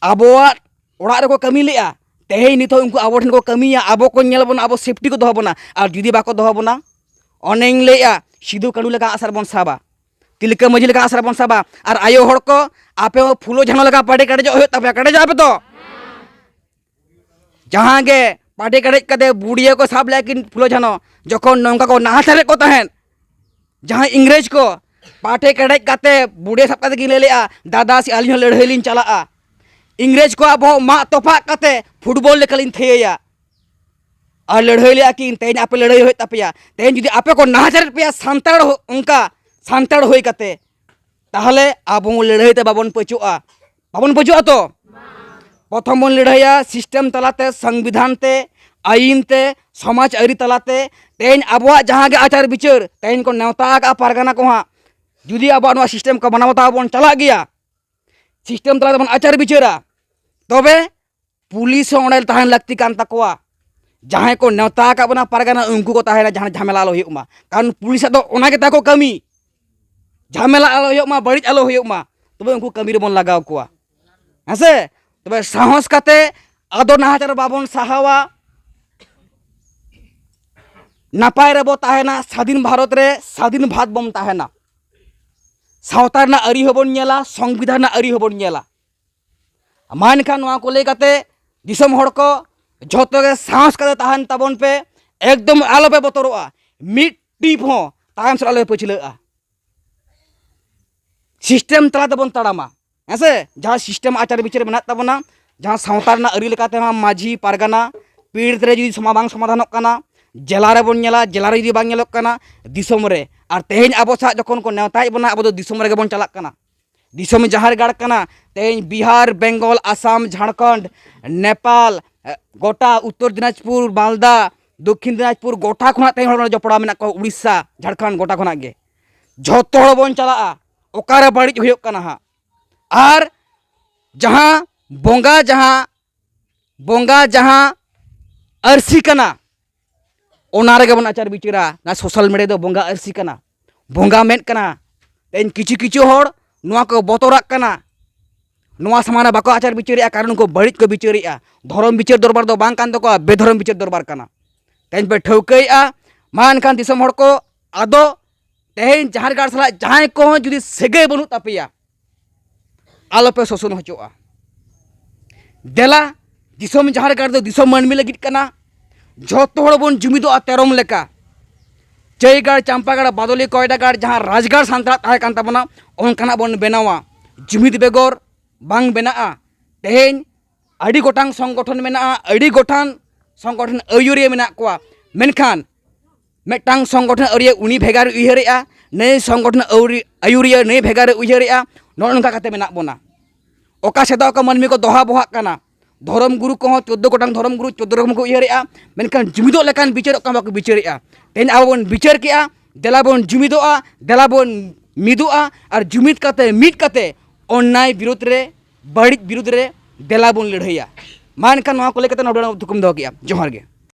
ᱟᱵᱚᱣᱟᱜ ᱚᱲᱟᱜ ᱨᱮᱠᱚ ᱠᱟᱹᱢᱤ ᱞᱮᱜᱼᱟ᱾ ᱛᱮᱦᱮᱧ ᱱᱤᱛᱚᱜ ᱩᱱᱠᱩ ᱟᱵᱚ ᱴᱷᱮᱱ ᱠᱚ ᱠᱟᱹᱢᱤᱭᱟ, ᱟᱵᱚ ᱠᱚ ᱧᱮᱞ ᱵᱚᱱᱟ, ᱟᱵᱚ ᱥᱮᱯᱴᱤ ᱠᱚ ᱫᱚᱦᱚ ᱵᱚᱱᱟ᱾ ᱟᱨ ᱡᱩᱫᱤ ᱵᱟᱠᱚ ᱫᱚᱦᱚ ᱵᱚᱱᱟ, ᱚᱱᱮᱧ ᱞᱟᱹᱭᱮᱜᱼᱟ, ᱥᱤᱫᱩ ᱠᱟᱹᱱᱩ ᱞᱮᱠᱟ ᱟᱜᱼᱥᱟᱨ ᱵᱚᱱ ᱥᱟᱵᱟ᱾ ᱛᱤᱞᱠᱟᱹ ᱢᱟᱹᱡᱷᱤ ᱞᱮᱠᱟ ᱟᱥᱨᱟ ᱵᱚᱱ ᱥᱟᱵᱟ᱾ ᱟᱨ ᱟᱭᱳ ᱦᱚᱲ ᱠᱚ, ᱟᱯᱮ ᱦᱚᱸ ᱯᱷᱩᱞᱳ ᱡᱷᱟᱱᱚ ᱞᱮᱠᱟ ᱯᱟᱴᱮ ᱠᱮᱴᱮᱡᱚᱜ ᱦᱩᱭᱩᱜ ᱛᱟᱯᱮᱭᱟ᱾ ᱠᱮᱴᱮᱡᱚᱜ ᱟᱯᱮ ᱛᱚ? ᱡᱟᱦᱟᱸ ᱜᱮ ᱯᱟᱴᱮ ᱠᱮᱴᱮᱡ ᱠᱟᱛᱮ ᱵᱩᱰᱤᱭᱟᱹ ᱠᱚ ᱥᱟᱵ ᱞᱮᱫ ᱠᱤᱱ ᱯᱷᱩᱞᱳ ᱡᱷᱟᱱᱚ, ᱡᱚᱠᱷᱚᱱ ᱱᱚᱝᱠᱟ ᱠᱚ ᱱᱟᱦᱟᱪᱟᱨᱮᱫ ᱠᱚ ᱛᱟᱦᱮᱸᱫ, ᱡᱟᱦᱟᱸᱭ ᱤᱝᱨᱮᱡᱽ ᱠᱚ ᱯᱟᱴᱮ ᱠᱮᱴᱮᱡ ᱠᱟᱛᱮ ᱵᱩᱰᱤᱭᱟᱹ ᱥᱟᱵ ᱠᱟᱛᱮ ᱠᱤᱱ ᱞᱟᱹᱭ ᱞᱮᱫᱼᱟ, "ᱫᱟᱫᱟ ᱥᱮ ᱟᱹᱞᱤᱧ ᱦᱚᱸ ᱞᱟᱹᱲᱦᱟᱹᱭ ᱞᱤᱧ ᱪᱟᱞᱟᱜᱼᱟ᱾" ᱤᱝᱨᱮᱡᱽ ᱠᱚᱣᱟᱜ ᱵᱚᱦᱚᱜ ᱢᱟᱜ ᱛᱚᱯᱟᱜ ᱠᱟᱛᱮ ᱯᱷᱩᱴᱵᱚᱞ ᱞᱮᱠᱟ ᱞᱤᱧ ᱛᱷᱤᱭᱟᱹᱭᱟ᱾ ᱟᱨ ᱞᱟᱹᱲᱦᱟᱹᱭ ᱞᱮᱫᱼᱟ ᱠᱤᱱ, ᱛᱮᱦᱮᱧ ᱟᱯᱮ ᱞᱟᱹᱲᱦᱟᱹᱭ ᱦᱩᱭᱩᱜ ᱛᱟᱯᱮᱭᱟ᱾ ᱛᱮᱦᱮᱧ ᱡᱩᱫᱤ ᱟᱯᱮ ᱠᱚ ᱱᱟᱦᱟᱪᱟᱨᱮᱫ ᱯᱮᱭᱟ ᱥᱟᱱᱛᱟᱲ ᱦᱚ-, ᱚᱱᱠᱟ ᱥᱟᱱᱛᱟᱲ ᱦᱩᱭ ᱠᱟᱛᱮ, ᱛᱟᱦᱚᱞᱮ ᱟᱵᱚ ᱞᱟᱹᱲᱦᱟᱹᱭ ᱛᱮ ᱵᱟᱵᱚᱱ ᱯᱟᱹᱪᱩᱜᱼᱟ᱾ ᱵᱟᱵᱚᱱ ᱯᱟᱹᱪᱩᱜᱼᱟ ᱛᱚ? ᱯᱨᱚᱛᱷᱚᱢ ᱵᱚᱱ ᱞᱟᱹᱲᱦᱟᱹᱭᱟ ᱥᱤᱥᱴᱮᱢ ᱛᱟᱞᱟᱛᱮ, ᱥᱚᱝᱵᱤᱫᱷᱟᱱ ᱛᱮ, ᱟᱹᱭᱤᱱ ᱛᱮ, ᱥᱚᱢᱟᱡᱽ ᱟᱹᱨᱤ ᱛᱟᱞᱟᱛᱮ᱾ ᱛᱮᱦᱮᱧ ᱟᱵᱚᱣᱟᱜ ᱡᱟᱦᱟᱸ ᱜᱮ ᱟᱪᱟᱨ ᱵᱤᱪᱟᱹᱨ, ᱛᱮᱦᱮᱧ ᱠᱚ ᱱᱮᱣᱛᱟ ᱟᱠᱟᱫᱼᱟ ᱯᱟᱨᱜᱟᱱᱟ ᱠᱚ ᱦᱟᱸᱜ, ᱡᱩᱫᱤ ᱟᱵᱚᱣᱟᱜ ᱱᱚᱣᱟ ᱥᱤᱥᱴᱮᱢ ᱠᱚ ᱢᱟᱱᱟᱣ ᱵᱟᱛᱟᱣ ᱵᱚᱱ ᱪᱟᱞᱟᱜ ᱜᱮᱭᱟ, ᱥᱤᱥᱴᱮᱢ ᱛᱟᱞᱟ ᱛᱮᱵᱚᱱ ᱟᱪᱟᱨ ᱵᱤᱪᱟᱹᱨᱟ, ᱛᱚᱵᱮ ᱯᱩᱞᱤᱥ ᱦᱚᱸ ᱚᱸᱰᱮ ᱛᱟᱦᱮᱱ ᱞᱟᱹᱠᱛᱤ ᱠᱟᱱ ᱛᱟᱠᱚᱣᱟ᱾ ᱡᱟᱦᱟᱸᱭ ᱠᱚ ᱱᱮᱣᱛᱟ ᱟᱠᱟᱫ ᱵᱚᱱᱟ ᱯᱟᱨᱜᱟᱱᱟ, ᱩᱱᱠᱩ ᱠᱚ ᱛᱟᱦᱮᱱᱟ, ᱡᱟᱦᱟᱸ ᱡᱷᱟᱢᱮᱞᱟ ᱟᱞᱚ ᱦᱩᱭᱩᱜ ᱢᱟ᱾ ᱠᱟᱨᱚᱱ ᱯᱩᱞᱤᱥᱟᱜ ᱫᱚ ᱚᱱᱟ ᱜᱮ ᱛᱟᱠᱚ ᱠᱟᱹᱢᱤ, ᱡᱷᱟᱢᱮᱞᱟ ᱟᱞᱚ ᱦᱩᱭᱩᱜ ᱢᱟ, ᱵᱟᱹᱲᱤᱡ ᱟᱞᱚ ᱦᱩᱭᱩᱜ ᱢᱟ, ᱛᱚᱵᱮ ᱩᱱᱠᱩ ᱠᱟᱹᱢᱤ ᱨᱮᱵᱚᱱ ᱞᱟᱜᱟᱣ ᱠᱚᱣᱟ᱾ ᱦᱮᱸ ᱥᱮ? ᱛᱚᱵᱮ ᱥᱟᱦᱚᱥ ᱠᱟᱛᱮ ᱟᱫᱚ ᱱᱟᱦᱟᱪᱟᱨ ᱵᱟᱵᱚᱱ ᱥᱟᱦᱟᱣᱟ, ᱱᱟᱯᱟᱭ ᱨᱮᱵᱚ ᱛᱟᱦᱮᱱᱟ, ᱥᱟᱫᱷᱤᱱ ᱵᱷᱟᱨᱚᱛ ᱨᱮ ᱥᱟᱫᱷᱤᱱ ᱵᱷᱟᱨᱚᱛ ᱵᱚᱱ ᱛᱟᱦᱮᱱᱟ᱾ ᱥᱟᱶᱛᱟ ᱨᱮᱱᱟᱜ ᱟᱹᱨᱤ ᱦᱚᱸᱵᱚᱱ ᱧᱮᱞᱟ, ᱥᱚᱝᱵᱤᱫᱷᱟᱱ ᱨᱮᱱᱟᱜ ᱟᱹᱨᱤ ᱦᱚᱸᱵᱚᱱ ᱧᱮᱞᱟ᱾ ᱢᱟ ᱮᱱᱠᱷᱟᱱ ᱱᱚᱣᱟ ᱠᱚ ᱞᱟᱹᱭ ᱠᱟᱛᱮ ᱫᱤᱥᱚᱢ ᱦᱚᱲ ᱠᱚ ᱡᱷᱚᱛᱚ ᱜᱮ ᱥᱟᱦᱚᱥ ᱠᱟᱛᱮ ᱛᱟᱦᱮᱱ ᱛᱟᱵᱚᱱ ᱯᱮ, ᱮᱠᱫᱚᱢ ᱟᱞᱚᱯᱮ ᱵᱚᱛᱚᱨᱚᱜᱼᱟ, ᱢᱤᱫ ᱴᱤᱯ ᱦᱚᱸ ᱛᱟᱭᱚᱢ ᱥᱮᱫ ᱟᱞᱚᱯᱮ ᱯᱟᱹᱪᱷᱞᱟᱹᱜᱼᱟ᱾ ᱥᱤᱥᱴᱮᱢ ᱛᱟᱞᱟ ᱛᱮᱵᱚᱱ ᱛᱟᱲᱟᱢᱟ, ᱦᱮᱸ ᱥᱮ? ᱡᱟᱦᱟᱸ ᱥᱤᱥᱴᱮᱢ ᱟᱪᱟᱨ ᱵᱤᱪᱟᱹᱨ ᱢᱮᱱᱟᱜ ᱛᱟᱵᱚᱱᱟ, ᱡᱟᱦᱟᱸ ᱥᱟᱶᱛᱟ ᱨᱮᱱᱟᱜ ᱟᱹᱨᱤ ᱞᱮᱠᱟᱛᱮ ᱦᱚᱸ ᱢᱟᱹᱡᱷᱤ ᱯᱟᱨᱜᱟᱱᱟ ᱯᱤᱲ ᱨᱮ ᱡᱩᱫᱤ ᱥᱚᱢᱟ-, ᱵᱟᱝ ᱥᱚᱢᱟᱫᱷᱟᱱᱚᱜ ᱠᱟᱱᱟ, ᱡᱮᱞᱟ ᱨᱮᱵᱚᱱ ᱧᱮᱞᱟ, ᱡᱮᱞᱟ ᱨᱮ ᱡᱩᱫᱤ ᱵᱟᱝ ᱧᱮᱞᱚᱜ ᱠᱟᱱᱟ, ᱫᱤᱥᱚᱢ ᱨᱮ᱾ ᱟᱨ ᱛᱮᱦᱮᱧ ᱟᱵᱚ ᱥᱟᱶ ᱡᱚᱠᱷᱚᱱ ᱠᱚ ᱱᱮᱣᱛᱟᱭᱮᱫ ᱵᱚᱱᱟ, ᱟᱵᱚ ᱫᱚ ᱫᱤᱥᱚᱢ ᱨᱮᱜᱮ ᱵᱚᱱ ᱪᱟᱞᱟᱜ ᱠᱟᱱᱟ᱾ ᱫᱤᱥᱚᱢ ᱡᱟᱦᱮᱨ ᱜᱟᱲ ᱠᱟᱱᱟ᱾ ᱛᱮᱦᱮᱧ ᱵᱤᱦᱟᱨ, ᱵᱮᱝᱜᱚᱞ, ᱟᱥᱟᱢ, ᱡᱷᱟᱲᱠᱷᱚᱸᱰ, ᱱᱮᱯᱟᱞ, ᱮ, ᱜᱚᱴᱟ ᱩᱛᱛᱚᱨ ᱫᱤᱱᱟᱡᱽᱯᱩᱨ, ᱢᱟᱞᱫᱟ, ᱫᱚᱠᱠᱷᱤᱱ ᱫᱤᱱᱟᱡᱽᱯᱩᱨ, ᱜᱚᱴᱟ ᱠᱷᱚᱱᱟᱜ ᱛᱮᱦᱮᱧ ᱦᱚᱲ ᱱᱚᱰᱮ ᱡᱚᱯᱲᱟᱣ ᱢᱮᱱᱟᱜ ᱠᱚᱣᱟ, ᱩᱲᱤᱥᱥᱟ, ᱡᱷᱟᱲᱠᱷᱚᱸᱰ, ᱜᱚᱴᱟ ᱠᱷᱚᱱᱟᱜ ᱜᱮ᱾ ᱡᱷᱚᱛᱚ ᱦᱚᱲ ᱵᱚᱱ ᱪᱟᱞᱟᱜᱼᱟ, ᱚᱠᱟᱨᱮ ᱵᱟᱹᱲᱤᱡ ᱦᱩᱭᱩᱜ ᱠᱟᱱᱟ ᱦᱟᱸᱜ᱾ ᱟᱨ ᱡᱟᱦᱟᱸ ᱵᱚᱸᱜᱟ, ᱡᱟᱦᱟᱸ ᱵᱚᱸᱜᱟ, ᱡᱟᱦᱟᱸ ᱟᱹᱨᱥᱤ ᱠᱟᱱᱟ, ᱚᱱᱟ ᱨᱮᱜᱮ ᱵᱚᱱ ᱟᱪᱟᱨ ᱵᱤᱪᱟᱹᱨᱟ᱾ ᱱᱚᱣᱟ ᱥᱳᱥᱟᱞ ᱢᱤᱰᱤᱭᱟ ᱫᱚ ᱵᱚᱸᱜᱟ ᱟᱹᱨᱥᱤ ᱠᱟᱱᱟ, ᱵᱚᱸᱜᱟ ᱢᱮᱫ ᱠᱟᱱᱟ᱾ ᱛᱮᱦᱮᱧ ᱠᱤᱪᱷᱩ ᱠᱤᱪᱷᱩ ᱦᱚᱲ ᱱᱚᱣᱟ ᱠᱚ ᱵᱚᱛᱚᱨᱟᱜ ᱠᱟᱱᱟ, ᱱᱚᱣᱟ ᱥᱟᱢᱟᱝ ᱨᱮ ᱵᱟᱠᱚ ᱟᱪᱟᱨ ᱵᱤᱪᱟᱹᱨᱮᱜᱼᱟ, ᱠᱟᱨᱚᱱ ᱩᱱᱠᱩ ᱵᱟᱹᱲᱤᱡ ᱠᱚ ᱵᱤᱪᱟᱹᱨᱮᱜᱼᱟ᱾ ᱫᱷᱚᱨᱚᱢ ᱵᱤᱪᱟᱹᱨ ᱫᱚᱨᱵᱟᱨ ᱫᱚ ᱵᱟᱝ ᱠᱟᱱ ᱛᱟᱠᱚᱣᱟ, ᱵᱮᱫᱷᱚᱨᱚᱢ ᱵᱤᱪᱟᱹᱨ ᱫᱚᱨᱵᱟᱨ ᱠᱟᱱᱟ᱾ ᱛᱮᱦᱮᱧ ᱯᱮ ᱴᱷᱟᱹᱣᱠᱟᱹᱭᱮᱜᱼᱟ, ᱢᱟ ᱮᱱᱠᱷᱟᱱ ᱫᱤᱥᱚᱢ ᱦᱚᱲ ᱠᱚ, ᱟᱫᱚ ᱛᱮᱦᱮᱧ ᱡᱟᱦᱮᱨ ᱜᱟᱲ ᱥᱟᱞᱟᱜ ᱡᱟᱦᱟᱸᱭ ᱠᱚᱦᱚᱸ ᱡᱩᱫᱤ ᱥᱟᱹᱜᱟᱹᱭ ᱵᱟᱹᱱᱩᱜ ᱛᱟᱯᱮᱭᱟ, ᱟᱞᱚᱯᱮ ᱥᱳᱥᱳᱱ ᱦᱚᱪᱚᱜᱼᱟ᱾ ᱫᱮᱞᱟ, ᱫᱤᱥᱚᱢ ᱡᱟᱦᱮᱨ ᱜᱟᱲ ᱫᱚ ᱫᱤᱥᱚᱢ ᱢᱟᱹᱱᱢᱤ ᱞᱟᱹᱜᱤᱫ ᱠᱟᱱᱟ᱾ ᱡᱷᱚᱛᱚ ᱦᱚᱲ ᱵᱚᱱ ᱡᱩᱢᱤᱫᱚᱜᱼᱟ ᱛᱮᱨᱚᱢ ᱞᱮᱠᱟ᱾ ᱪᱟᱹᱭᱜᱟᱲ, ᱪᱟᱢᱯᱟᱜᱟᱲ, ᱵᱟᱫᱚᱞᱤ, ᱠᱚᱭᱰᱟᱜᱟᱲ, ᱡᱟᱦᱟᱸ ᱨᱟᱡᱽᱜᱟᱲ ᱥᱟᱱᱛᱟᱲᱟᱜ ᱛᱟᱦᱮᱸ ᱠᱟᱱ ᱛᱟᱵᱚᱱᱟ, ᱚᱱᱠᱟᱱᱟᱜ ᱵᱚᱱ ᱵᱮᱱᱟᱣᱟ᱾ ᱡᱩᱢᱤᱫ ᱵᱮᱜᱚᱨ ᱵᱟᱝ ᱵᱮᱱᱟᱜᱼᱟ᱾ ᱛᱮᱦᱮᱧ ᱟᱹᱰᱤ ᱜᱚᱴᱟᱝ ᱥᱚᱝᱜᱚᱴᱷᱚᱱ ᱢᱮᱱᱟᱜᱼᱟ, ᱟᱹᱰᱤ ᱜᱚᱴᱟᱝ ᱥᱚᱝᱜᱚᱴᱷᱚᱱ ᱟᱹᱭᱩᱨᱤᱭᱟᱹ ᱢᱮᱱᱟᱜ ᱠᱚᱣᱟ, ᱢᱮᱱᱠᱷᱟᱱ ᱢᱤᱫᱴᱟᱝ ᱥᱚᱝᱜᱚᱴᱷᱚᱱ ᱟᱹᱭᱩᱨᱤᱭᱟᱹ ᱩᱱᱤ ᱵᱷᱮᱜᱟᱨ ᱩᱭᱦᱟᱹᱨᱮᱜᱼᱟ, ᱱᱟᱹᱭ ᱥᱚᱝᱜᱚᱴᱷᱚᱱ ᱟᱹᱣᱨᱤ-, ᱟᱹᱭᱩᱨᱤᱭᱟᱹ ᱱᱟᱹᱭ ᱵᱷᱮᱜᱟᱨᱮ ᱩᱭᱦᱟᱹᱨᱮᱜᱼᱟ᱾ ᱱᱚᱜᱼᱚ ᱱᱚᱝᱠᱟ ᱠᱟᱛᱮ ᱢᱮᱱᱟᱜ ᱵᱚᱱᱟ᱾ ᱚᱠᱟ ᱥᱮᱫᱟᱭ ᱚᱠᱟ ᱢᱟᱹᱱᱢᱤ ᱠᱚ ᱫᱚᱦᱟ ᱵᱚᱦᱟᱜ ᱠᱟᱱᱟ, ᱫᱷᱚᱨᱚᱢ ᱜᱩᱨᱩ ᱠᱚᱦᱚᱸ ᱪᱳᱫᱽᱫᱳ ᱜᱚᱴᱟᱝ ᱫᱷᱚᱨᱚᱢ ᱜᱩᱨᱩ ᱪᱳᱫᱽᱫᱳ ᱨᱚᱠᱚᱢ ᱠᱚ ᱩᱭᱦᱟᱹᱨᱮᱜᱼᱟ, ᱢᱮᱱᱠᱷᱟᱱ ᱡᱩᱢᱤᱫᱚᱜ ᱞᱮᱠᱟᱱ ᱵᱤᱪᱟᱹᱨ ᱚᱠᱟ ᱵᱟᱠᱚ ᱵᱤᱪᱟᱹᱨᱮᱜᱼᱟ᱾ ᱛᱮᱦᱮᱧ ᱟᱵᱚ ᱵᱚᱱ ᱵᱤᱪᱟᱹᱨ ᱠᱮᱜᱼᱟ, ᱫᱮᱞᱟ ᱵᱚᱱ ᱡᱩᱢᱤᱫᱚᱜᱼᱟ, ᱫᱮᱞᱟ ᱵᱚᱱ ᱢᱤᱫᱚᱜᱼᱟ, ᱟᱨ ᱡᱩᱢᱤᱫ ᱠᱟᱛᱮ, ᱢᱤᱫ ᱠᱟᱛᱮ ᱚᱱᱱᱟᱭ ᱵᱤᱨᱩᱫᱽ ᱨᱮ, ᱵᱟᱹᱲᱤᱡ ᱵᱤᱨᱩᱫᱽ ᱨᱮ ᱫᱮᱞᱟ ᱵᱚᱱ ᱞᱟᱹᱲᱦᱟᱹᱭᱟ᱾ ᱢᱟ ᱮᱱᱠᱷᱟᱱ ᱱᱚᱣᱟ ᱠᱚ ᱞᱟᱹᱭ ᱠᱟᱛᱮ ᱱᱚᱰᱮ ᱛᱷᱩᱠᱩᱢ ᱫᱚᱦᱚ ᱠᱮᱜᱼᱟ᱾ ᱡᱚᱦᱟᱨ ᱜᱮ᱾